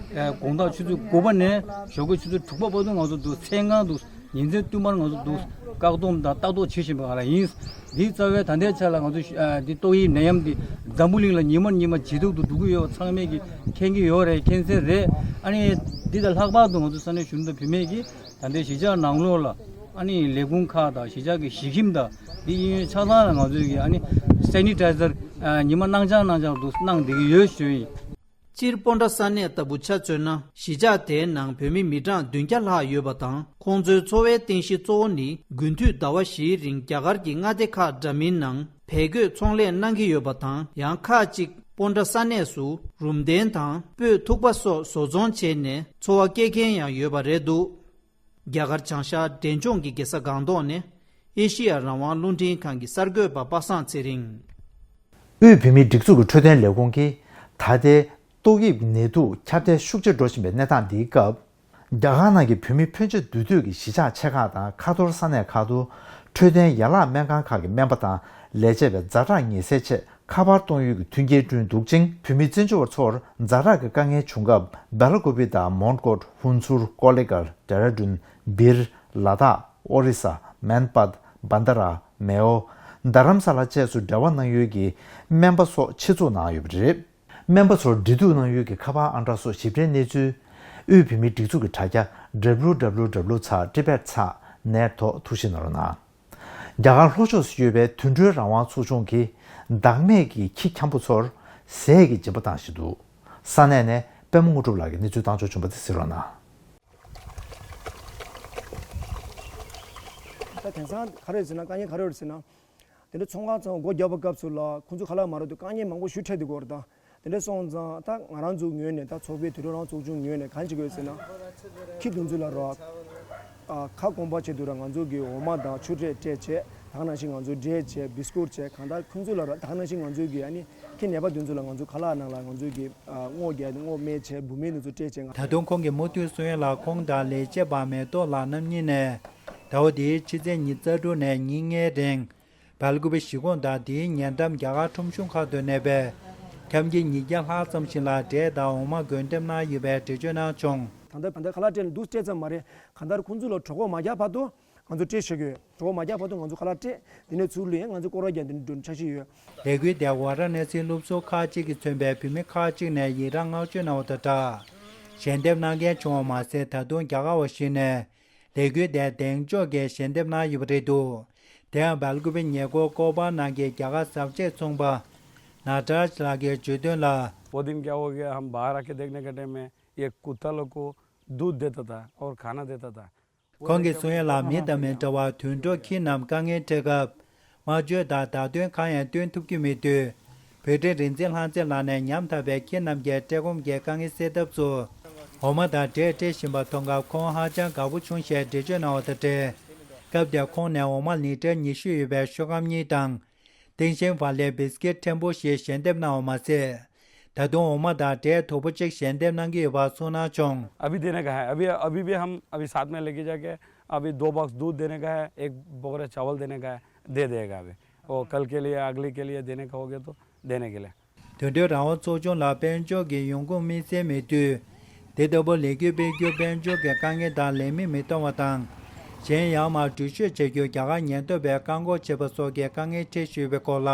དགོང་དག་ཆུ་ཚོད་དགུ་པ་ནས་ཞོགས་ཀའི་ཆུ་ཚོད་དྲུག་པ་བར་དུ་ང་ཚོ་འདུག་མཚན་གང་འདུག་ཉིན་མཚན་བསྟུད་མར་ང་ཚོ་འདུག་བཀག་སྡོམ་དང་ལྟ་རྟོག་བྱེད་བཞིན་པ་ལ་ཡིན། འདིའི་རྩ་བའི་ད་ལྟའི་ཆ་ལ་ང་ཚོ་ཨ་འདི་ཏོག་དབྱིབས་ནད་ཡམས་འདི་འཛམ་བུ་གླིང་ལ་ཉི་མ་ཉི་མ་ཇེ་སྡུག་ཏུ་འགྲོ་གི་ཡོད་པ་ཚང་མས་ཀྱི་མཁྱེན་གྱི་ཡོད་རེད། མཁྱེན་གསལ་རེད། ཨ་ནི་འདི་དང་ལྷག་པར་དུ་ང་ཚོ་ས་གནས་གཞོན་ནུ་དང་བུད་མེད་ཀྱིས་ད་ལྟའི་གཞིས་ཆགས་ནང་ལོགས་ལ་ཨ་ནི་ལས་ཁུངས་ཁག་དང་གཞིས་ཆགས་ཀྱི་གཞིས་ཁྱིམ་དང་འདི་གཡས་གཡོན་ཆ་ཚང་ལ་ང་ཚོས་ཀྱི་ཨ་ནི་སེ་ནི་ཊའི་ཛར་ཉི་མ་གནང་འཆར་གནང་འཆར་དུ་གནང་བསྡད་ཀྱི་ཡོད་ཞུ་ཡིན། སྤྱིར་སྤོན་ཊ་ས་གནས་ལྟ་བུ་ཆ་མཚོན་ན་གཞིས་ཆགས་དེའི་ནང་བོད་མི་མི་གྲངས་བདུན་བརྒྱ་ལྷག་ཡོད་པ་དང་ཁོང་ཚོའི་འཚོ་བའི་རྟེན་གཞི་གཙོ་བོ་ནི་དགུན་དུས་ཟླ་བ་བཞིའི་རིང་རྒྱ་གར་གྱི་མངའ་སྡེ་ཁག་འདྲ་མིན་ནང་བལ་གོས་ཚོང་ལས་གནང་གི་ཡོད་པ་དང་ཡང་ཁག་ཅིག་སྤོན་ཊ་ས་གནས་སུ་རུམ་གདན་དང་སྤོས་ཐུག་པ་སོགས་བཟོ་ཚོང་བྱས་ནས་འཚོ་བ་སྐྱེལ་མཁན་ཡང་ཡོད་པ་རེད་འདུག་རྒྱ་གར་བྱང་ཤར་འབྲས་ལྗོངས་ཀྱི་རྒྱལ་ས་སྒང་ཏོག་ནས་ཨེ་ཤི་ཡ་རང་དབང་རླུང་འཕྲིན་ཁང་གི་གསར་འགོད་པ་པ་སངས་ཚེ་རིང་། དབུས་བོད་མིའི་སྒྲིག་འཛུགས་ཀྱི་འཕྲོད་བསྟེན་ལས་ཁུངས་ཀྱིས་ད་ལྟའི་ཏོག་དབྱིབས་ནད་དུག་ཁྱབ་གདལ་ཤུགས་ཆེར་འགྲོ་བཞིན་པའི་གནས་སྟངས་འདིའི་སྐབས། རྒྱ་གར་ནང་གི་བོད་མི་ཕོན་ཆེ་འདུས་སྡོད་ཀྱི་གཞིས་ཆགས་ཆེ་ཁག་དང་ཁ་ཐོར་ས་གནས་ཁག་ཏུ་འཕྲོད་བསྟེན་ཡན་ལག་སྨན་ཁང་ཁག་གི་སྨན་པ་དང་ལས་བྱེད་པས་ཛ་དྲག་ངལ་སེལ་ཆེད་ཁ་པར་གཏོང་ཡུལ་གྱི་མཐུན་རྐྱེན་བསྐྲུན་འདུག་ཅིང་། བོད་མི་བཙན་བྱོལ་བ་ཚོར་ཛ་དྲག་གི་དཀའ་ངལ་བྱུང་སྐབས། སྦེ་ལ་ཀུ་པེ་དང་མོན་གྷོ། ཧུན་སུར། ཀོ་ལི་གྷལ། ཌེ་ར་ཌུན། སྦིར། ལ་དྭགས། ཨོ་རི་ས། མན་པད། བན་དྷ་ར། མེའོ། རྡ་རམ་ས་ལ་བཅས་སུ་འབྲེལ་བ་གནང་ཡུལ་གྱི་སྨན་པ་སོགས་ཆེད་འཛུགས་གནང་ཡོད་པ་རེད། སྨན་པ་ཚོར་འབྲེལ་གཏུག་གནང་ཡུལ་གྱི་ཁ་པར་ཨང་གྲངས་སོགས་ཞིབ་ཕྲའི་གནས་ཚུལ། དབུས་བོད་མིའི་སྒྲིག་འཛུགས་ཀྱི་དྲ་རྒྱ་W W W dot tibet dot net ཐོག་ཐུགས་ཞིབ་གནང་རོགས་གནང་། རྒྱ་གར་ལྷོ་ཕྱོགས་སུ་ཡོད་པའི་དུད་འགྲོའི་རང་དབང་ཚོགས་ཆུང་གིས་བདག་མེད་ཀྱི་ཁྱི་འཁྱམ་པོ་ཚོར་ཟས་ཀྱི་སྦྱིན་པ་བཏང་བཞིན་འདུག་ས་གནས་ནས་པད་མ་དངོས་གྲུབ་ལགས་ཀྱིས་གནས་ཚུལ་བཏང་ཕྱོགས་བྱུང་བ་དེ་གཟིགས་རོགས་གནང་། ད་དེང་སང་ག་རེ་ཡོད་ཟེར་ན། དཀའ་ངལ་ག་རེ་ཡོད་ཟེར་ན། དེ་འདྲ་ཚོང་ཁང་ཚང་སྒོ་བརྒྱབ་པའི་སྐབས་སུ་ལ་ཁོང་ཚོ་ཁ་ལག་མ་རག་དུས་དཀའ་ངལ་མང་པོ་ཞིག་འཕྲད་དེ་གོ་རེད་ད། དེ་འདྲ་སོང་ཙང་ད་ང་རང་ཚོ་ངོས་ནས། ད་ཚོགས་པའི་དུད་འགྲོ་རང་ཚོགས་ཆུང་ངོས་ནས་གང་བྱེད་དགོས་ཟེར་ན། ཁྱི་དེ་ཚོ་ལ་ར་ཨ་ཁ་སྐོམ་པ་ཆེད་དུ་ར་ང་ཚོ་གིས་འོ་མ་དང་ཆུ་འབྲས་སྤྲད་བྱས། ད་ག་ནང་བཞིན་ང་ཚོ་འབྲས་བྱས་བིས་ཀུར་བྱས་གང་ལྟར་ཁོང་ཚོ་ལ་ར་ད་ག་ནང་བཞིན་ང་ཚོའི་གི་ཨ་ནི་ཁྱི་ནད་པ་དེ་ཚོ་ལ་ང་ཚོ་ཁ་ལག་ནང་ལ་ང་ཚོའི་གི་ཨ་སྔོ་རྒྱག་སྔོ་སྨན་བྱས་བུད་མེད་དེ་ཚོ་སྤྲད་བྱས། ད་དུང་ཁོང་གིས་མུ་མཐུད་གསུང་ཡ་ལ། ཁོང་དང་ལས་བྱེད་པ་མེ་ཏོག་ལགས་རྣམ་གཉིས་ནས་ཟླ་བ་འདིའི་ཕྱི་ཚེས་ཉི་ཤུ་རྩ་དྲུག་ནས་ཉིན་ལྔའི་རིང་སྦེལ་ཀུ་པེ་གཞིས་ཁོངས་དང་དེའི་ཉེ་འགྲམ་རྒྱ་གར་ཁྲོམ་གཞུང་ཁག་ཏུ་གནས་པའི་འཁྱམ་ཁྱི་ཉིས་བརྒྱ་ལྷག་ཙམ་ཞིག་ལ་འབྲས་དང་འོ་མ་འགོས་འདེབས་གནང་ཡོད་པའི་འགྲེལ་བརྗོད་གནང་བྱུང་། ད་ལྟ་ད་ལྟ་ཁ་ལག་སྤྲད་ནས་འདུག་སྤྲད་ཙམ་མ་རེད། གང་ལྟར་ཁོང་ཚོ་ལ་གྲོད་ཁོག་མ་རྒྱག་བར་དུ་ང་ཚོ་སྤྲད་བཞག་གི་ཡོད། གྲོད་ཁོག་མ་རྒྱག་བར་དུ་ང་ཚོ་ཁ་ལག་སྤྲད། དེ་ནས་ཚུར་ལེན། ང་ཚོ་སྐོར་ར་རྒྱག་འདི་འདྲ་འཆར་གཞི་ཡོད། ལས་འགུལ་དེར་ཝཱ་ར་ཎ་སིའི་སློབ་ཟུར་ཁག་ཅིག་གིས་མཚོན་པའི་བུད་མེད་ཁག་ཅིག་ནས་ཡི་རངས་བསྔགས་བརྗོད་གནང་བ་དང་སྦྲགས། ཞལ་འདེབས་གནང་མཁན་བྱུང་བ་མ་ཟད། ད་དུང་རྒྱ་གར་བ་ཞིག་ནས་ལས་འགུལ་དེར་གདེང་འཇོག་གིས་ཞལ་འདེབས་གནང་ཡོད་པ་རེད་འདུག་དེ་ཡང་སྦེལ་ཀུ་པེ་ཉེ་འཁོར་ཀོ་པ་ནང་གི་རྒྱ་གར་གཟབ་དཔྱད་ཚོང་པ་ནཱ་ཏཱ་རཱཇ་ལགས་ཀྱིས་བརྗོད་དོན་ལ། वो दिन क्या हो गया, हम बाहर आके देखने के टाइम में ये कुत्ता लोग को दूध देता था और खाना देता था। ཁོང་གིས་གསུང་ཡ་ལ། མི་དང་མི་འདྲ་བར་དུད་འགྲོ་ཁྱི་རྣམས་དཀའ་ངལ་འཕྲད་སྐབས་སྨྲ་བརྗོད་དང་བརྡ་སྟོན་གང་ཡང་སྟོན་ཐུབ་ཀྱི་མེད་དུས། བོད་ཕྲུག་རིག་འཛིན་ལྷ་མཛེས་ལགས་ནས་ཉམ་ཐག་པའི་ཁྱི་རྣམས་ཀྱི་བཀྲེས་སྐོམ་གྱི་དཀའ་ངལ་སེལ་ཐབས་སུ་འོ་མ་དང་འབྲས་སྤྲད་བཞིན་པ་མཐོང་སྐབས་ཁོང་ཧ་ཅང་དགའ་པོ་བྱུང་ཞེས་འགྲེལ་བརྗོད་གནང་བ་དང་འབྲེལ། སྐབས་དེར་ཁོང་ནས་འོ་མ་ལི་ཊར་ཉི་ཤུ་ཡོད་པའི་ཤོག་སྒམ་གཉིས་དང་། ཏིང་ཤན་ཧྥ་ལེ་བིས་ཀིཊ་ཕྲན་བུ་ཞིག་ཞལ་འདེབས་གནང་བ་མ་ཟད། ད་དུང་འོ་མ་དང་འབྲས་དོ་པོ་གཅིག་ཞལ་འདེབས་གནང་གི་ཡོད་པ་གསུངས་གནང་བྱུང་། अभी देने का है, अभी अभी भी हम अभी साथ में लेके जाके अभी दो बॉक्स दूध देने का है, एक बोरा चावल देने का है, दे देगा अभी। वो कल के लिए, अगले के लिए देने का हो गया तो देने के लिए। དུད་འགྲོའི་རང་དབང་ཚོགས་ཆུང་ལ་དཔལ་འབྱོར་གྱི་ཡོང་ཁུངས་དམིགས་བསལ་མེད་དུས། དེ་ལྟ་བུ་ལས་འགུལ་སྤེལ་རྒྱུར་དཔལ་འབྱོར་གྱི་དཀའ་ངལ་དང་ལས་མི་མི་གཏོང་བ་དང་། གཞན་ཡར་མར་འགྲུལ་བཞུད་བྱ་རྒྱུར་རྒྱ་གར་ཉེན་རྟོག་པས་བཀག་འགོག་བྱེད་པ་སོགས་ཀྱི་དཀའ་ངལ་འཕྲད་བཞིན་ཡོད་པའི་སྐོར་ལ།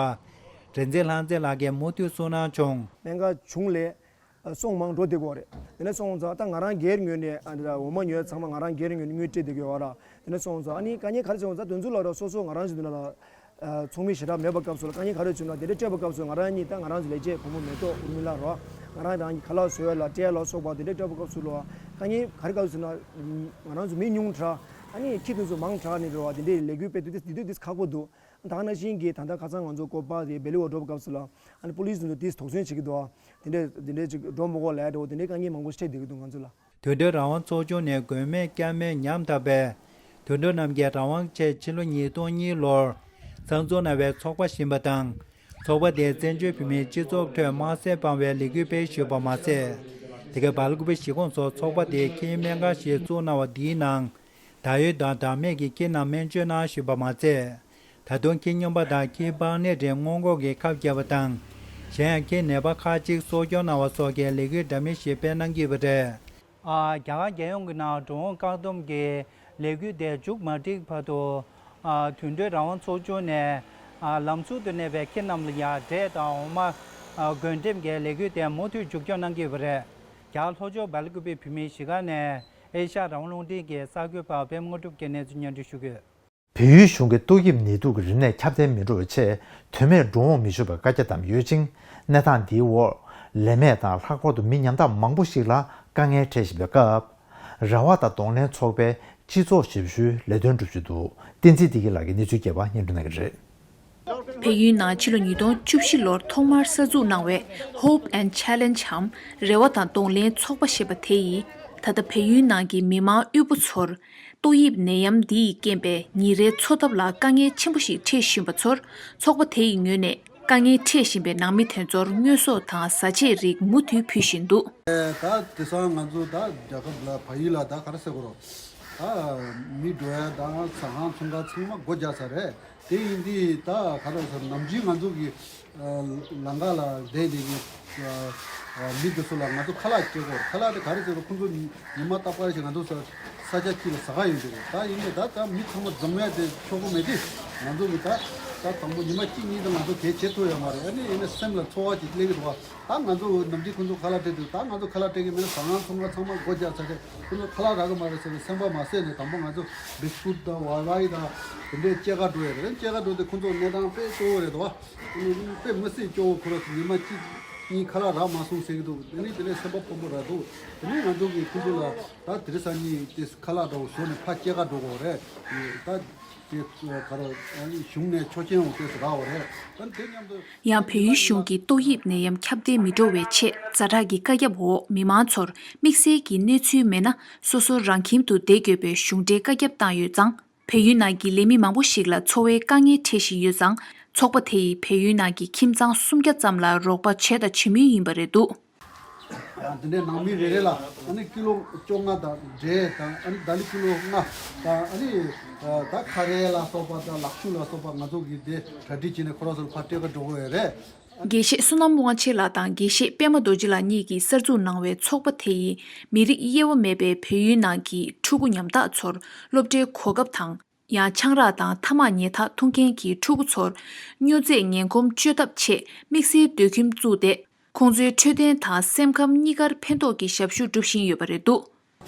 རིག་འཛིན་ལྷ་མཛེས་ལགས་ཀྱིས་མུ་མཐུད་གསུངས་གནང་བྱུང་། སྨན་ཁང་གཞུང་ལས་སོང་མང་འགྲོ་བསྡད་ཀྱི་ཡོད་རེད། དེ་ནས་སོང་ཙང་ད་ང་རང་སྒེར་ངོས་ནས་ཨ་འོ་མ་ཉོས་ཚང་མ་ང་རང་སྒེར་ངོས་ནས་དངུལ་སྤྲད་བསྡད་ཀྱི་ཡོད་ར། དེ་ནས་སོང་ཙང་ཨ་ནི་དཀའ་ངལ་ག་རེ་བྱུང་ཙང་དེ་ཚོ་ལ་ར་སོ་སོ་ང་རང་ཚོ་འདི་ན་ལ་ཚོགས་མི་ཞེ་དྲག་མེད་པ་སྐབས་སུ་ལ་དཀའ་ངལ་ག་རེ་བྱུང་ན་དེ་འདྲ་སྤྲད་པ་སྐབས་སུ་ང་རང་གཉིས་ད་ང་རང་ཚོ་ལས་བྱེད་བུ་མོ་མེ་ཏོག་ཨུར་མི་ལ་ར་ང་རང་རང་གི་ཁ་ལག་བཟོ་ཡ་ལ་སྤྲད་ལ་སོགས་པ་དེ་འདྲ་སྤྲད་པ་སྐབས་སུ་ལ་དཀའ་ངལ་ག་རེ་སྐབས་སུ་ན་ང་རང་ཚོ་མི་ཉུང་དྲགས་ཨ་ནི་ཁྱི་དེ་ཚོ་མང་དྲགས་ནས་ར་བ་དེ་འདྲའི་ལས་འགུལ་སྤེལ་དུས་དེ་དུས་དེ་ཁག་པོ་འདུག་ད་ག་ནང་བཞིན་གྱི་ད་ལྟ་ཁ་སང་ང་ཚོ་ཀོ་པ་དེ་བེ་ལི་འོ་འགྲོ་བ་སྐབས་སུ་ལ་ཨ་ནི་པུ་ལིས་ཚོ་དེས་དོགས་ཟོན་བྱེད་ཀྱི་འདུག་དེ་འདྲས་དེ་འདྲས་ཅིག་འགྲོ་མི་དགོས་ལབ་འགྲོ་དེ་འདྲས་དཀའ་ངལ་མང་པོ་འཕྲད་བསྡད་ཀྱི་འདུག་ང་ཚོ་ལ། དུད་འགྲོའི་རང་དབང་ཚོགས་ཆུང་ནས་མགོན་མེད་སྐྱབས་མེད་ཉམ་ཐག་པའི་དུད་འགྲོ་རྣམས་ཀྱི་རང་དབང་ཆེད་ཕྱི་ལོ་ཉིས་སྟོང་གཉིས་ལོར་གསར་འཛུགས་གནང་བའི་ཚོགས་པ་ཞིག་ཡིན་པ་དང་། ཚོགས་པ་དེས་བཙན་བྱོལ་བོད་མིའི་སྤྱི་ཚོགས་ཁྲོད་དམར་གསོད་སྤང་བའི་ལས་འགུལ་སྤེལ་བཞིན་ཡོད་པ་མ་ཟད། དེ་གའི་སྦེལ་ཀོབ་གཞིས་ཁོངས་སུ་ཚོགས་པ་དེས་ཁྱིའི་སྨན་ཁང་ཞིག་བཙུགས་གནང་བ་དེའི་ནང་། ད་ཡོད་དང་བདག་མེད་ཀྱི་ཁྱི་རྣམས་སྨན་བཅོས་གནང་བཞིན་པ་མ་ཚད། ད་དུང་ཁྱི་སྨྱོན་པ་དང་ཁྱིའི་པགས་ནད་རིགས་སྔོན་འགོག་གི་ཁབ་བརྒྱབ་པ་དང་། གཞན་ཡང་ཁྱིའི་ནད་པ་ཁག་ཅིག་གསོ་སྐྱོང་གནང་བ་སོགས་ཀྱི་ལས་འགུལ་འདྲ་མིན་ཞིག་སྤེལ་གནང་གི་ཡོད་པ་རེད། ཨ། རྒྱ་གར་རྒྱལ་ཡོངས་ཀྱི་ནང་འགྲོ་འོང་བཀག་སྡོམ་གྱི་ལས་འགུལ་དེ་མཇུག་མ་སྒྲིལ་བར་དུ། ཨ། དུད་འགྲོའི་རང་དབང་ཚོགས་ཆུང་ནས། ཨ། ལམ་ཟུར་དུ་གནས་པའི་ཁྱི་རྣམས་ལ་ཡང་འབྲས་དང་འོ་མ། ཨ། འགོས་འདེབས་ཀྱི་ལས་འགུལ་དེ་མུ་མཐུད་མཇུག་སྐྱོང་གནང་གི་ཡོད་པ་རེད། རྒྱ་གར་ལྷོ་ཕྱོགས་སྦེལ་ཀོབ་བོད་མིའི་གཞིས་ཀ་ནས་ཨེ་ཤ་ཡ་རང་དབང་རླུང་འཕྲིན་གྱི་གསར་འགོད་པ་པད་མ་དངོས་གྲུབ་ཀྱིས་གནས་ཚུལ་སྙན་སྒྲོན་ཞུ་གི་ཡོད། བལ་ཡུལ་གཞུང་གིས་ཏོག་དབྱིབས་ནད་དུག་གི་རིམས་ནད་ཁྱབ་གདལ་མི་འགྲོ་བའི་ཆེད་དོན་མེད་འགྲོ་འོང་མི་ཆོག་པའི་བཀའ་རྒྱ་བསྡམས་ཡོད་ཅིང་། གནས་སྟངས་འདིའི་འོག་ལས་མེད་དང་ལྷག་པར་དུ་མི་ཉམ་ཐག་མང་པོ་ཞིག་ལ་དཀའ་ངལ་འཕྲད་བཞིན་པའི་སྐབས། རེ་བ་དང་གདོང་ལེན་ཚོགས་པའི་སྤྱི་ཚོགས་ཞབས་ཞུའི་ལས་དོན་སྒྲུབ་བཞིན་འདུག་བསྟན་འཛིན་བདེ་སྐྱིད་ལགས་ཀྱིས་གནས་ཚུལ་རྒྱས་པ་སྙན་སྒྲོན་གནང་གི་རེད། བལ་ཡུལ་ནང་ཕྱི་ལོ་ཉིས་སྟོང་བཅུ་བཞི་ལོར་ཐོག་མར་གསར་འཛུགས་གནང་བའི་Hope and Challenge འམ་རེ་བ་དང་གདོང་ལེན་ཚོགས་པ་ཞེས་པ་དེ་ཡིས། ད་ལྟ་བལ་ཡུལ་ནང་གི་མི་མང་དབུལ་པོ་ཚོར། ཏོག་དབྱིབས་ནད་ཡམས་འདི་ཡི་རྐྱེན་པས་ཉིན་རེའི་འཚོ་ཐབས་ལ་དཀའ་ངལ་ཆེན་པོ་ཞིག་འཕྲད་བཞིན་པ་ཚོར། ཚོགས་པ་དེ་ཡི་ངོས་ནས་དཀའ་ངལ་འཕྲད་བཞིན་པའི་ནང་མི་དེ་ཚོར་དངོས་ཟོག་དང་བཟའ་ཆས་རིགས་མུ་མཐུད་ཕུལ་བཞིན་འདུག་ད་དེང་སང་ང་ཚོ་ད་རྒྱལ་ཁབ་ལ་བལ་ཡུལ་ལ་ད་ག་རེ་ཟེར་དགོས་རེད། ད་མི་འགྲོ་ཡ་དང་ཟ་ཁང་ཚོང་ཁང་ཚང་མ་སྒོ་རྒྱག་ཚར་རེད། དེ་ཡིན་དུས་ད་ག་རེ་ཟེར། ནམ་རྒྱུན་ང་ཚོ་གི་ལམ་ཁ་ལ་བསྡད་བསྡད་མཁན་མི་དེ་ཚོ་ལ་ང་ཚོ་ཁ་ལག་སྐྱེལ་དགོས། ཁ་ལག་དེ་ག་རེ་ཟེར་རོ། ཁོང་ཚོ་ཉི་མ་རྟག་པར་ཞིག་ང་ཚོ་ས་ས་ཆ་གཅིག་ལ་ཟ་ག་ཡོང་གི་རེད། ད་ཡིན་ནའི་ད་ད་མི་ཚང་མ་འཛོམས་ཡ་དེ་ཆོག་གི་མེད་དུས། ང་ཚོ་གི་ད་ད་དང་པོ་ཉི་མ་གཅིག་གཉིས་དང་ང་ཚོ་གས་བྱེད་ཐུབ་ཡོད་མ་རེད། ཨ་ནི་ཡིན་ནའི་སེམས་ལ་ཚོར་བ་ཅིག་སླེབས་ཀྱི་འདུག་བ། ད་ང་ཚོ་ནམ་རྒྱུན་ཁོང་ཚོ་ཁ་ལག་སྤྲད་དུས་ད་ང་ཚོ་ཁ་ལག་སྤྲད་ཀྱི་མེད་ན་ཟ་ཁང་ཚོང་ཁང་ཚང་མ་སྒོ་རྒྱག་ཚར་རེད། ཁོང་ཚོ་ཁ་ལག་རག་གི་མ་རེད་ཟེར་ནས་སེམས་པ་མ་བཟོད་ནས། དང་པོ་ང་ཚོ་བིས་ཀུད་དང་ཝའི་ཝའི་དང་དེ་འདྲའི་སྐྱེལ་ག་འགྲོ་ཡ་རེད། སྐྱེལ་ག་འགྲོ་དུས་ཁོང་ཚོ་གནས་སྟངས་དཔེ་སྐྱོ་བོ་རེད་དོ། དཔེ་མི་སྲིད་སྐྱོ་བོ། ཁོ་རང་ཚོ་ཉི་མ་གཅིག་གཉིས་ཁ་ལག་རག་མ་སོང་ཟེར་གྱི་འདུག་དེ་ནས་དེ་ནས་སེམས་པ་ཕམ་པོ་རག་འདུག་དེ་ནས་ང་ཚོ་གིས་ཁོང་ཚོ་ལ་ད་དེ་རིང་སང་ཉིན་དེ་ཁ་ལག་འདྲ་བོ་བཟོས་ནས་ཕར་སྐྱེལ་ག་འགྲོ་དགོས་རེད། ད་དེ་ག་རེ་གཞུང་ནས་ཆོག་མཆན་འོ་དེ་རག་པ་རེད། ད་དེ་མཉམ་དུ། ཡང་བལ་ཡུལ་གཞུང་གིས་ཏོག་དབྱིབས་ནད་ཡམས་ཁྱབ་གདལ་མི་འགྲོ་བའི་ཆེད་ཛ་དྲག་གི་བཀའ་ཁྱབ་འོག་མི་མང་ཚོར་དམིགས་བསལ་གྱི་གནས་ཚུལ་མེད་ན་སོ་སོ་རང་ཁྱིམ་དུ་བསྡད་དགོས་པའི་གཞུང་འབྲེལ་བཀའ་ཁྱབ་བཏང་ཡོད་ཙང་། བལ་ཡུལ་ནང་གི་ལས་མི་མང་པོ་ཞིག་ལ་འཚོ་བའི་དཀའ་ངལ་འཕྲད་བཞིན་ཡོད་ཙང་། ཚོགས་པ་དེ་ཡིས་བལ་ཡུལ་ནང་གི་ཁྱིམ་ཚང་སུམ་བརྒྱ་ཙམ་ལ་རོགས་པ་བྱས་དང་བྱེད་མུས་ཡིན་པ་རེད་འདུག། ཡང་འདི་འདྲའི་ནང་མི་རེ་རེ་ལ་ཨ་ནི་ཀི་ལོ་བཅོ་ལྔ་དང་འབྲས་དང་ཨ་ནི་ད་ལི་ཀི་ལོ་ལྔ་དང་ཨ་ནི་ད་ཁ་རས་ལ་སོགས་པ་དང་ལག་ཤུབས་ལ་སོགས་པ་ང་ཚོ་གིས་དེ་གྲ་སྒྲིག་བྱས་ནས་ཁོ་རང་ཚོར་ཕར་སྤྲད་ག་འགྲོ་གི་ཡོད་རེད། དགེ་བཤེས་བསོད་ནམས་དབང་ཆེན་ལགས་དང་དགེ་བཤེས་པད་མ་རྡོ་རྗེ་ལགས་གཉིས་ཀྱིས་གསར་འཛུགས་གནང་བའི་ཚོགས་པ་དེ་ཡིས་མི་རིགས་དབྱེ་བ་མེད་པའི་བལ་ཡུལ་ནང་གི་ཕྲུ་གུ་ཉམ་ཐག་ཚོར་སློབ་གྲྭའི་གོ་སྐབས་དང་། ཡང་ཆང་རག་དང་ཐ་མག་ཉལ་ཐག་འཐུང་མཁན་གྱི་ཕྲུ་གུ་ཚོར་སྨྱོ་རྫས་ངན་གོམས་བཅོས་ཐབས་ཆེད་དམིགས་བསལ་སྡོད་ཁྱིམ་བཙུགས་ཏེ། ཁོང་ཚོའི་འཕྲོད་བསྟེན་དང་སེམས་ཁམས་གཉིས་ཀར་ཕན་ཐོགས་ཀྱི་ཞབས་ཞུ་སྒྲུབ་བཞིན་ཡོད་པ་རེད་འདུག།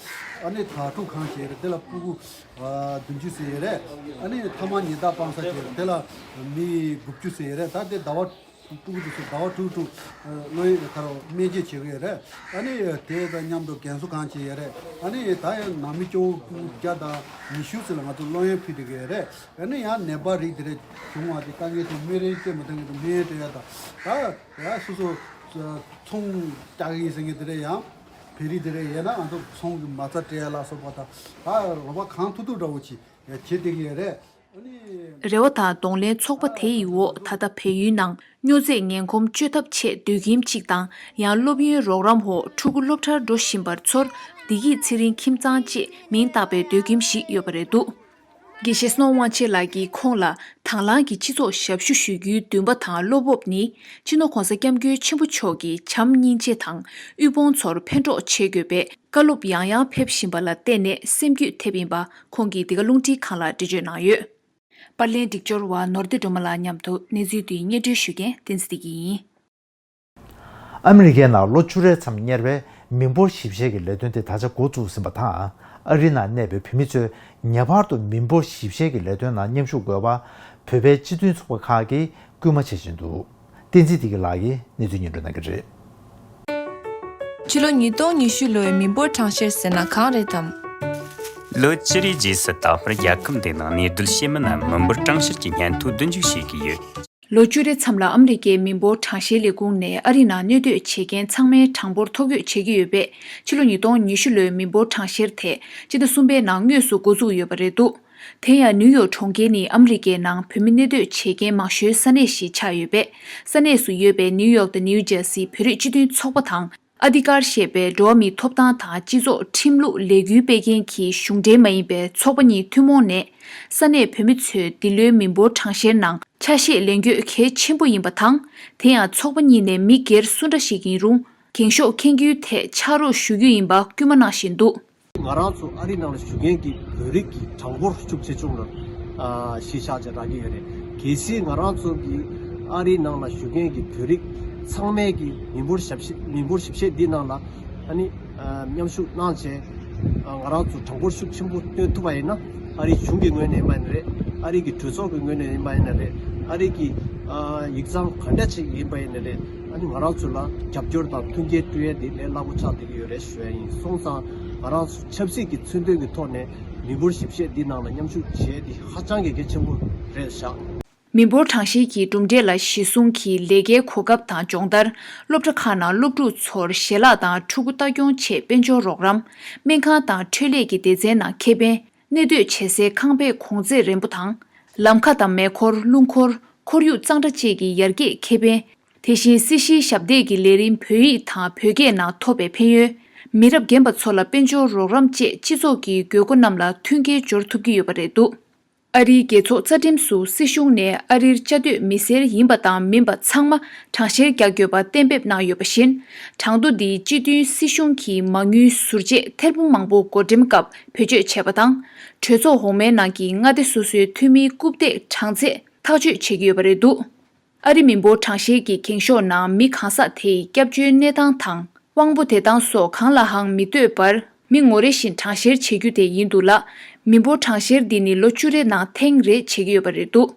ཨ་ནི་དྭ་ཕྲུག་ཁང་ཞིག་རེད། དེ་ལ་ཕྲུ་གུ་བདུན་ཅུ་ཙམ་ཡོད་རེད། ཨ་ནི་ཐ་མག་ཉལ་ཐག་སྤང་ས་ཞིག་རེད། དེ་ལ་མི་དགུ་བཅུ་ཙམ་ཡོད་རེད། ད་དེ་ཟླ་བ་ཕྲུ་གུ་དེ་ཚོ་ཟླ་བ་དྲུག་དྲུག་སློབ་ཡོན་ག་རེ་སྨན་བཅོས་བྱེད་ཀྱི་ཡོད་རེད། ཨ་ནི་དེ་དང་མཉམ་དུ་རྒན་གསོ་ཁང་ཞིག་ཡོད་རེད། ཨ་ནི་ད་ཡང་ནང་མི་སྐྱོ་བོ་ཕྲུ་གུ་བརྒྱ་དང་ཉི་ཤུ་ཙམ་ལ་ང་ཚོ་སློབ་ཡོན་ཕུལ་བསྡད་ཀྱི་ཡོད་རེད། ཨ་ནི་ཡང་ནད་པ་རིགས་དེ་འདྲ་བྱུང་བ་དེ་དཀའ་ངལ་དེ་སྨན་རིན་སྤྲད་མ་ཐུབ་མཁན་དེ་སྨན་སྤྲད་ཡ་དང་། ད་ཡང་སོ་སོ་ཚོང་རྒྱག་གི་ཡིན་ཟེར་མཁན་དེ་འདྲ་ཡང་བོད་རིགས་དེ་འདྲ་ཡིན་ན་ང་ཚོ་ཚོང་གི་མ་རྩ་སྤྲད་ཡ་ལ་སོགས་པ་དང་། ད་རོགས་པ་གང་ཐུབ་ཐུབ་འདྲ་བོ་ཅིག་བྱེད་བསྡད་ཀྱི་ཡོད་རེད། ཨ་ནི། རེ་བ་དང་གདོང་ལེན་ཚོགས་པ་དེ་ཡི་འོག་ད་ལྟ་བལ་ཡུལ་ནང་སྨྱོ་རྫས་ངན་གོམས་བཅོས་ཐབས་ཆེད་སྡོད་ཁྱིམ་གཅིག་དང་། ཡང་སློབ་ཡོན་རོགས་རམ་འོག་ཕྲུ་གུ་སློབ་གྲྭར་འགྲོ་བཞིན་པར་ཚོར་བདེ་སྐྱིད་ཚེ་རིང་ཁྱིམ་ཚང་ཅེས་མིང་བཏགས་པའི་སྡོད་ཁྱིམ་ཞིག་ཡོད་པ་རེད་འདུག། དགེ་བཤེས་བསོད་ནམས་དབང་ཆེན་ལགས་ཀྱིས་ཁོང་ལ་དང་བླངས་ཀྱིས་སྤྱི་ཚོགས་ཞབས་ཞུ་ཞུ་རྒྱུའི་འདུན་པ་དང་བློ་སྤོབས་ནི་སྤྱི་ནོར་༧གོང་ས་༧སྐྱབས་མགོན་ཆེན་པོ་མཆོག་གི་བྱམས་སྙིང་རྗེ་དང་དབུལ་ཕོངས་ཚོར་ཕན་གྲོགས་བྱེད་དགོས་པའི་བཀའ་སློབ་ཡང་ཡང་ཕེབས་བཞིན་པ་ལ་བརྟེན་ནས་སེམས་འགུལ་ཐེབས་ཡིན་པ་ཁོང་གིས་འདི་ག་རླུང་འཕྲིན་ཁང་ལ་འགྲེལ་བརྗོད་གནང་ཡོད། པར་ལེན་སྒྲིག་སྦྱོར་བ་ནོར་བདེ་སྒྲོལ་མ་ལགས་མཉམ་དུ་གནས་ཚུལ་འདི་སྙན་སྒྲོན་ཞུ་མཁན་བསྟན་འཛིན་བདེ་སྐྱིད་ཡིན། ཨ་མི་རི་ཀའི་ནང་ལོ་བཅུ་རེ་ཙམ་གཉེར་བའི་མི་འབོར་ཞིབ་བཤེར་གྱི་ལས་དོན་དེ་ད་ཆ་འགོ་བཙུགས་ཟིན་པ་དང་། ཨ་རིའི་ནང་གནས་པའི་བོད་མི་ཚོས་ངེས་པར་དུ་མི་འབོར་ཞིབ་བཤེར་གྱི་ལས་དོན་ནང་མཉམ་ཞུགས་དགོས་པ་བོད་པའི་སྤྱི་མཐུན་ཚོགས་པ་ཁག་གིས་སྐུལ་མ་བྱེད་བཞིན་འདུག། བསྟན་འཛིན་བདེ་སྐྱིད་ལགས་ཀྱིས་གནས་ཚུལ་སྙན་སྒྲོན་གནང་གི་རེད། ཕྱི་ལོ་ཉིས་སྟོང་ཉི་ཤུ་ལོའི་མི་འབོར་གྲངས་བཤེར་ཟེར་ན་གང་རེད་དམ། ལོ་བཅུ་རེའི་རྗེས་སུ་ད་བར་རྒྱལ་ཁབ་འདིའི་ནང་གནས་སྡོད་བྱེད་མི་རྣམས་མི་འབོར་གྲངས་བཤེར་གྱི་སྙན་ཐོ་བསྡུ་འཇུག་བྱེད་ཀྱི་ཡོད། ལོ་བཅུ་རེ་མཚམས་ལ་ཨ་མི་རི་ཀའི་མི་འབོར་གྲངས་བཤེར་ལས་ཁུངས་ནས་ཨ་རི་ནང་གནས་སྡོད་བྱེད་མཁན་ཚང་མའི་གྲངས་འབོར་ཐོ་འགོད་བྱེད་ཀྱི་ཡོད་པས། ཕྱི་ལོ་ཉིས་སྟོང་ཉི་ཤུ་ལོའི་མི་འབོར་གྲངས་བཤེར་དེ་སྤྱི་ཟླ་གསུམ་པའི་ནང་དངོས་སུ་འགོ་འཛུགས་ཡོད་པ་རེད་འདུག། དེ་ཡང་ནིའུ་ཡོག་གྲོང་ཁྱེར་ནི་ཨ་མི་རི་ཀའི་ནང་བོད་མི་གནས་སྡོད་བྱེད་མཁན་མང་ཤོས་ས་གནས་ཤིག་ཆགས་ཡོད་པས། ས་གནས་སུ་ཡོད་པའི་ནིའུ་ཡོག་དང་ནིའུ་ཇར་སི་བོད་རིགས་སྤྱི་མཐུན་ཚོགས་པ་དང་། ཨ་དྷི་ཀར་ཞེས་པའི་འགྲོ་བ་མིའི་ཐོབ་ཐང་དང་སྤྱི་ཚོགས་ཁྲིམས་ལུགས་ལས་འགུལ་སྤེལ་མཁན་གྱི་གཞུང་འབྲེལ་མ་ཡིན་པའི་ཚོགས་པ་གཉིས་ཐུན་མོང་ནས། ས་གནས་བོད་མི་ཚོས་འདི་ལོའི་མི་འབོར་གྲངས་བཤེར་ནང་ཆ་ཤས་ལེན་རྒྱུ་གལ་ཆེན་པོ་ཡིན་པ་དང་། དེ་ཡང་ཚོགས་པ་གཉིས་ནས་མི་སྒེར་སུ་འདྲ་ཞིག་ཡིན་རུང་། འགེངས་ཤོག་འཁྱེར་རྒྱུའི་ཐད་ཕྱག་རོགས་ཞུ་རྒྱུ་ཡིན་པ་སྐུལ་མ་གནང་བཞིན་འདུག། ང་རང་ཚོ་ཨ་རིའི་ནང་ལ་བཞུགས་མཁན་གྱི་བོད་རིགས་ཀྱི་གྲངས་འབོར་ཤུགས་ཆེ་ཆུང་ལ་གཞི་བཞག་བྱས་རག་གི་ཡོད་རེད། གལ་སྲིད་ང་རང་ཚོ་གི་ཨ་རིའི་ནང་ལ་བཞུགས་མཁན་གྱི་བོད་རིགས་ཚང་མས་ཀྱི་མི་འབོར་ཞིབ་བཤེར་མི་འབོར་ཞིབ་བཤེར་འདི་ནང་ལ་ཨ་ནི་མཉམ་ཞུགས་གནང་བྱས་ང་རང་ཚོ་གྲངས་འབོར་ཤུགས་ཆེན་པོ་བཏོན་ཐུབ་པ་ཡིན་ན། ཨ་རིའི་གཞུང་གི་ངོས་ནས་ཡིན་པ་ཡིན་ན་རེད། ཨ་རི་གི་གྲོས་ཚོགས་ཀྱི་ངོས་ནས་ཡིན་པ་ཡིན་ན་རེད། ཨ་རི་གི་ཡིག་ཚང་ག་འདྲ་ཅིག་ཡིན་པ་ཡིན་ན་རེད། ཨ་ནི་ང་རང་ཚོ་ལ་རྒྱབ་སྐྱོར་དང་མཐུན་རྐྱེན་སྤྲོད་ཡས་འདི་ལས་སླ་པོ་ཆགས་བསྡད་ཀྱི་ཡོད་རེད་ཞུ་ཡ་ཡིན། སོང་ཙང་ང་རང་ཚོ་ཆབ་སྲིད་ཀྱི་མཚོན་དོན་གྱི་ཐོག་ནས་མི་འབོར་ཞིབ་བཤེར་འདི་ནང་ལ་མཉམ་ཞུགས་བྱེད་ཡས་འདི་ཧ་ཅང་གི་གལ་ཆེན་པོ་རེད་བཞག། མི་འབོར་གྲངས་བཤེར་གྱི་གྲུབ་འབྲས་ལ་གཞི་བཟུང་གིས་ལས་ཀའི་གོ་སྐབས་དང་སྦྱོང་བརྡར། སློབ་གྲྭ་ཁག་ནང་སློབ་ཕྲུག་ཚོར་ཞལ་ལག་དང་ཕྲུ་གུ་ལྟ་སྐྱོང་ཆེད་དཔལ་འབྱོར་རོགས་རམ། སྨན་ཁང་དང་འཕྲོད་ལས་ཀྱི་སྡེ་ཚན་ནང་ཁེ་ཕན། གནས་སྡོད་བྱེད་སའི་ཁང་པའི་གོང་ཚད་རན་པོ་དང་། ལམ་ཁ་དང་མེ་འཁོར་རླུང་འཁོར་ཁོར་ཡུག་གཙང་སྦྲ་བཅས་ཀྱི་ཡར་རྒྱས་ཁེ་ཕན། དེ་བཞིན་སྲིད་ཞིའི་ཞབས་འདེགས་ཀྱི་ལས་རིམ་བོད་ཡིག་དང་བོད་སྐད་ནང་ཐོབ་པའི་ཕན་ཡོན། མི་རབས་རྒན་པ་ཚོ་ལ་དཔལ་འབྱོར་རོགས་རམ་བཅས་སྤྱི་ཚོགས་ཀྱི་དགོས་མཁོ་རྣམས་ལ་མཐུན་རྐྱེན་སྦྱོར་ཐུབ་ཀྱི་ཡོད་པ་རེད་འདུག། ཨ་རིའི་རྒྱལ་ཚོགས་རྩ་ཁྲིམས་སུ་སྲིད་གཞུང་ནས་ཨ་རིར་བཅའ་སྡོད་མི་སེར་ཡིན་པ་དང་མིན་པ་ཚང་མ་གྲངས་བཤེར་རྒྱག་དགོས་པ་གཏན་འབེབས་གནང་ཡོད་པ་བཞིན། གྲངས་ཐོ་འདི་སྤྱི་མཐུན་སྲིད་གཞུང་གི་མ་དངུལ་ཟུར་བཅད་ཐེར་འབུམ་མང་པོ་བགོ་འགྲེམས་སྐབས་བེད་སྤྱོད་བྱས་པ་དང་། གྲོས་ཚོགས་འོག་མའི་ནང་གི་མངའ་སྡེ་སོ་སོའི་འཐུས་མིའི་རྐུབ་སྟེགས་གྲངས་ཚད་ཐག་གཅོད་བྱེད་ཀྱི་ཡོད་པ་རེད་འདུག། ཨ་རི་མི་འབོར་གྲངས་བཤེར་གྱི་འགེངས་ཤོག་ནང་མི་གང་ཟག་དེའི་སྐྱབས་བཅོལ་གནས་སྟངས་དང་། དབང་པོ་དེ་དག་སོགས་གང་ལའང་མི་ལྟོས་པར་མི་ངོ་རེ་བཞིན་གྲངས་བཤེར་བྱེད་རྒྱུ་དེ་ཡིན་འདུག་ལ། མི་འབོར་གྲངས་བཤེར་འདི་ནི་ལོ་བཅུ་རེ་ནང་ཐེངས་རེ་བྱེད་ཀྱི་ཡོད་པ་རེད་འདུག།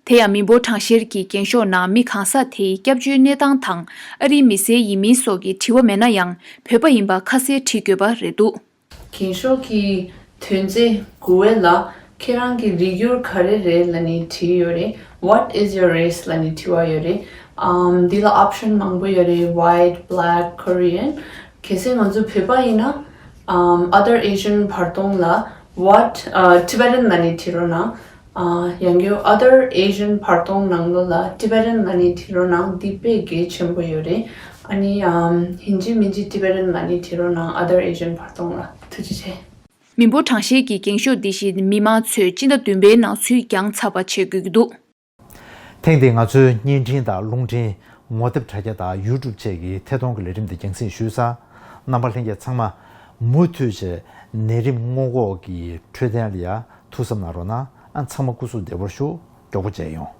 དེ་ཡང་མི་འབོར་གྲངས་བཤེར་གྱི་འགེངས་ཤོག་ནང་མི་གང་ཟག་དེའི་སྐྱབས་བཅོལ་གནས་སྟངས་དང་ཨ་རིའི་མི་སེར་ཡིན་མིན་སོགས་ཀྱི་དྲི་བ་མེད་ན་ཡང་བོད་པ་ཡིན་པ་ཁ་གསལ་བྲིས་དགོས་པ་རེད་འདུག། འགེངས་ཤོག་གི་དོན་ཚན་དགུ་བའི་ལ་ཁྱེད་རང་གི་རིགས་ཡུལ་ག་རེ་རེད་ལབ་ནས་དྲིས་ཡོད་རེད། What is your race? ལབ་ནས་དྲི་བ་ཡོད་རེད། ཨམ་འདི་ལ་option མང་པོ་ཡོད་རེད། White, black, Korean. གལ་སྲིད་ང་ཚོ་བོད་པ་ཡིན་ན་ཨམ་other Asian བར་སྟོང་ལ་ What uh, Tibetan ལ་ནི་དྲི་རོགས་གནང་། ཨ། ཡང་སྒོས་Other Asian བར་སྟོང་ནང་ལོགས་ལ་Tibetan ལ་ནི་དྲི་རོགས་གནང་། འདི་དཔེ་གལ་ཆེན་པོ་ཡོད་རེད། ཨ་ནི་ཨམ། ཡིན་གཅིག་མིན་གཅིག་Tibetan ལ་ནི་དྲི་རོགས་གནང་། Other Asian བར་སྟོང་ལ། ཐུགས་རྗེ་ཆེ། མི་འབོར་གྲངས་བཤེར་གྱི་འགེངས་ཤོག་འདི་བཞིན་མི་མང་ཚོས་སྤྱི་ཟླ་བདུན་པའི་ནང་ཚུར་བརྒྱངས་ཚར་བ་བྱེད་དགོས་ཀྱི་འདུག། ཐེངས་འདིའི་ང་ཚོའི་བརྙན་འཕྲིན་དང་རླུང་འཕྲིན། ངོ་དེབ་དྲ་རྒྱ་དང་YouTube བཅས་ཀྱི་ཐད་གཏོང་གི་ལས་རིམ་འདི་རྒྱང་སྲིང་ཞུས་ཚར། རྣམ་པ་ལྷན་རྒྱས་ཚང་མ་མུ་མཐུད་བྱས་ནད་རིམས་སྔོན་འགོག་གི་འཕྲོད་བསྟེན་ལ་ཡ་ཐུགས་བསམ་གནང་རོགས་གནང་། ཨ། ཚང་མ་སྐུ་གཟུགས་བདེ་པོར་བཞུགས། མགྱོགས་པོ་མཇལ་ཡོང་།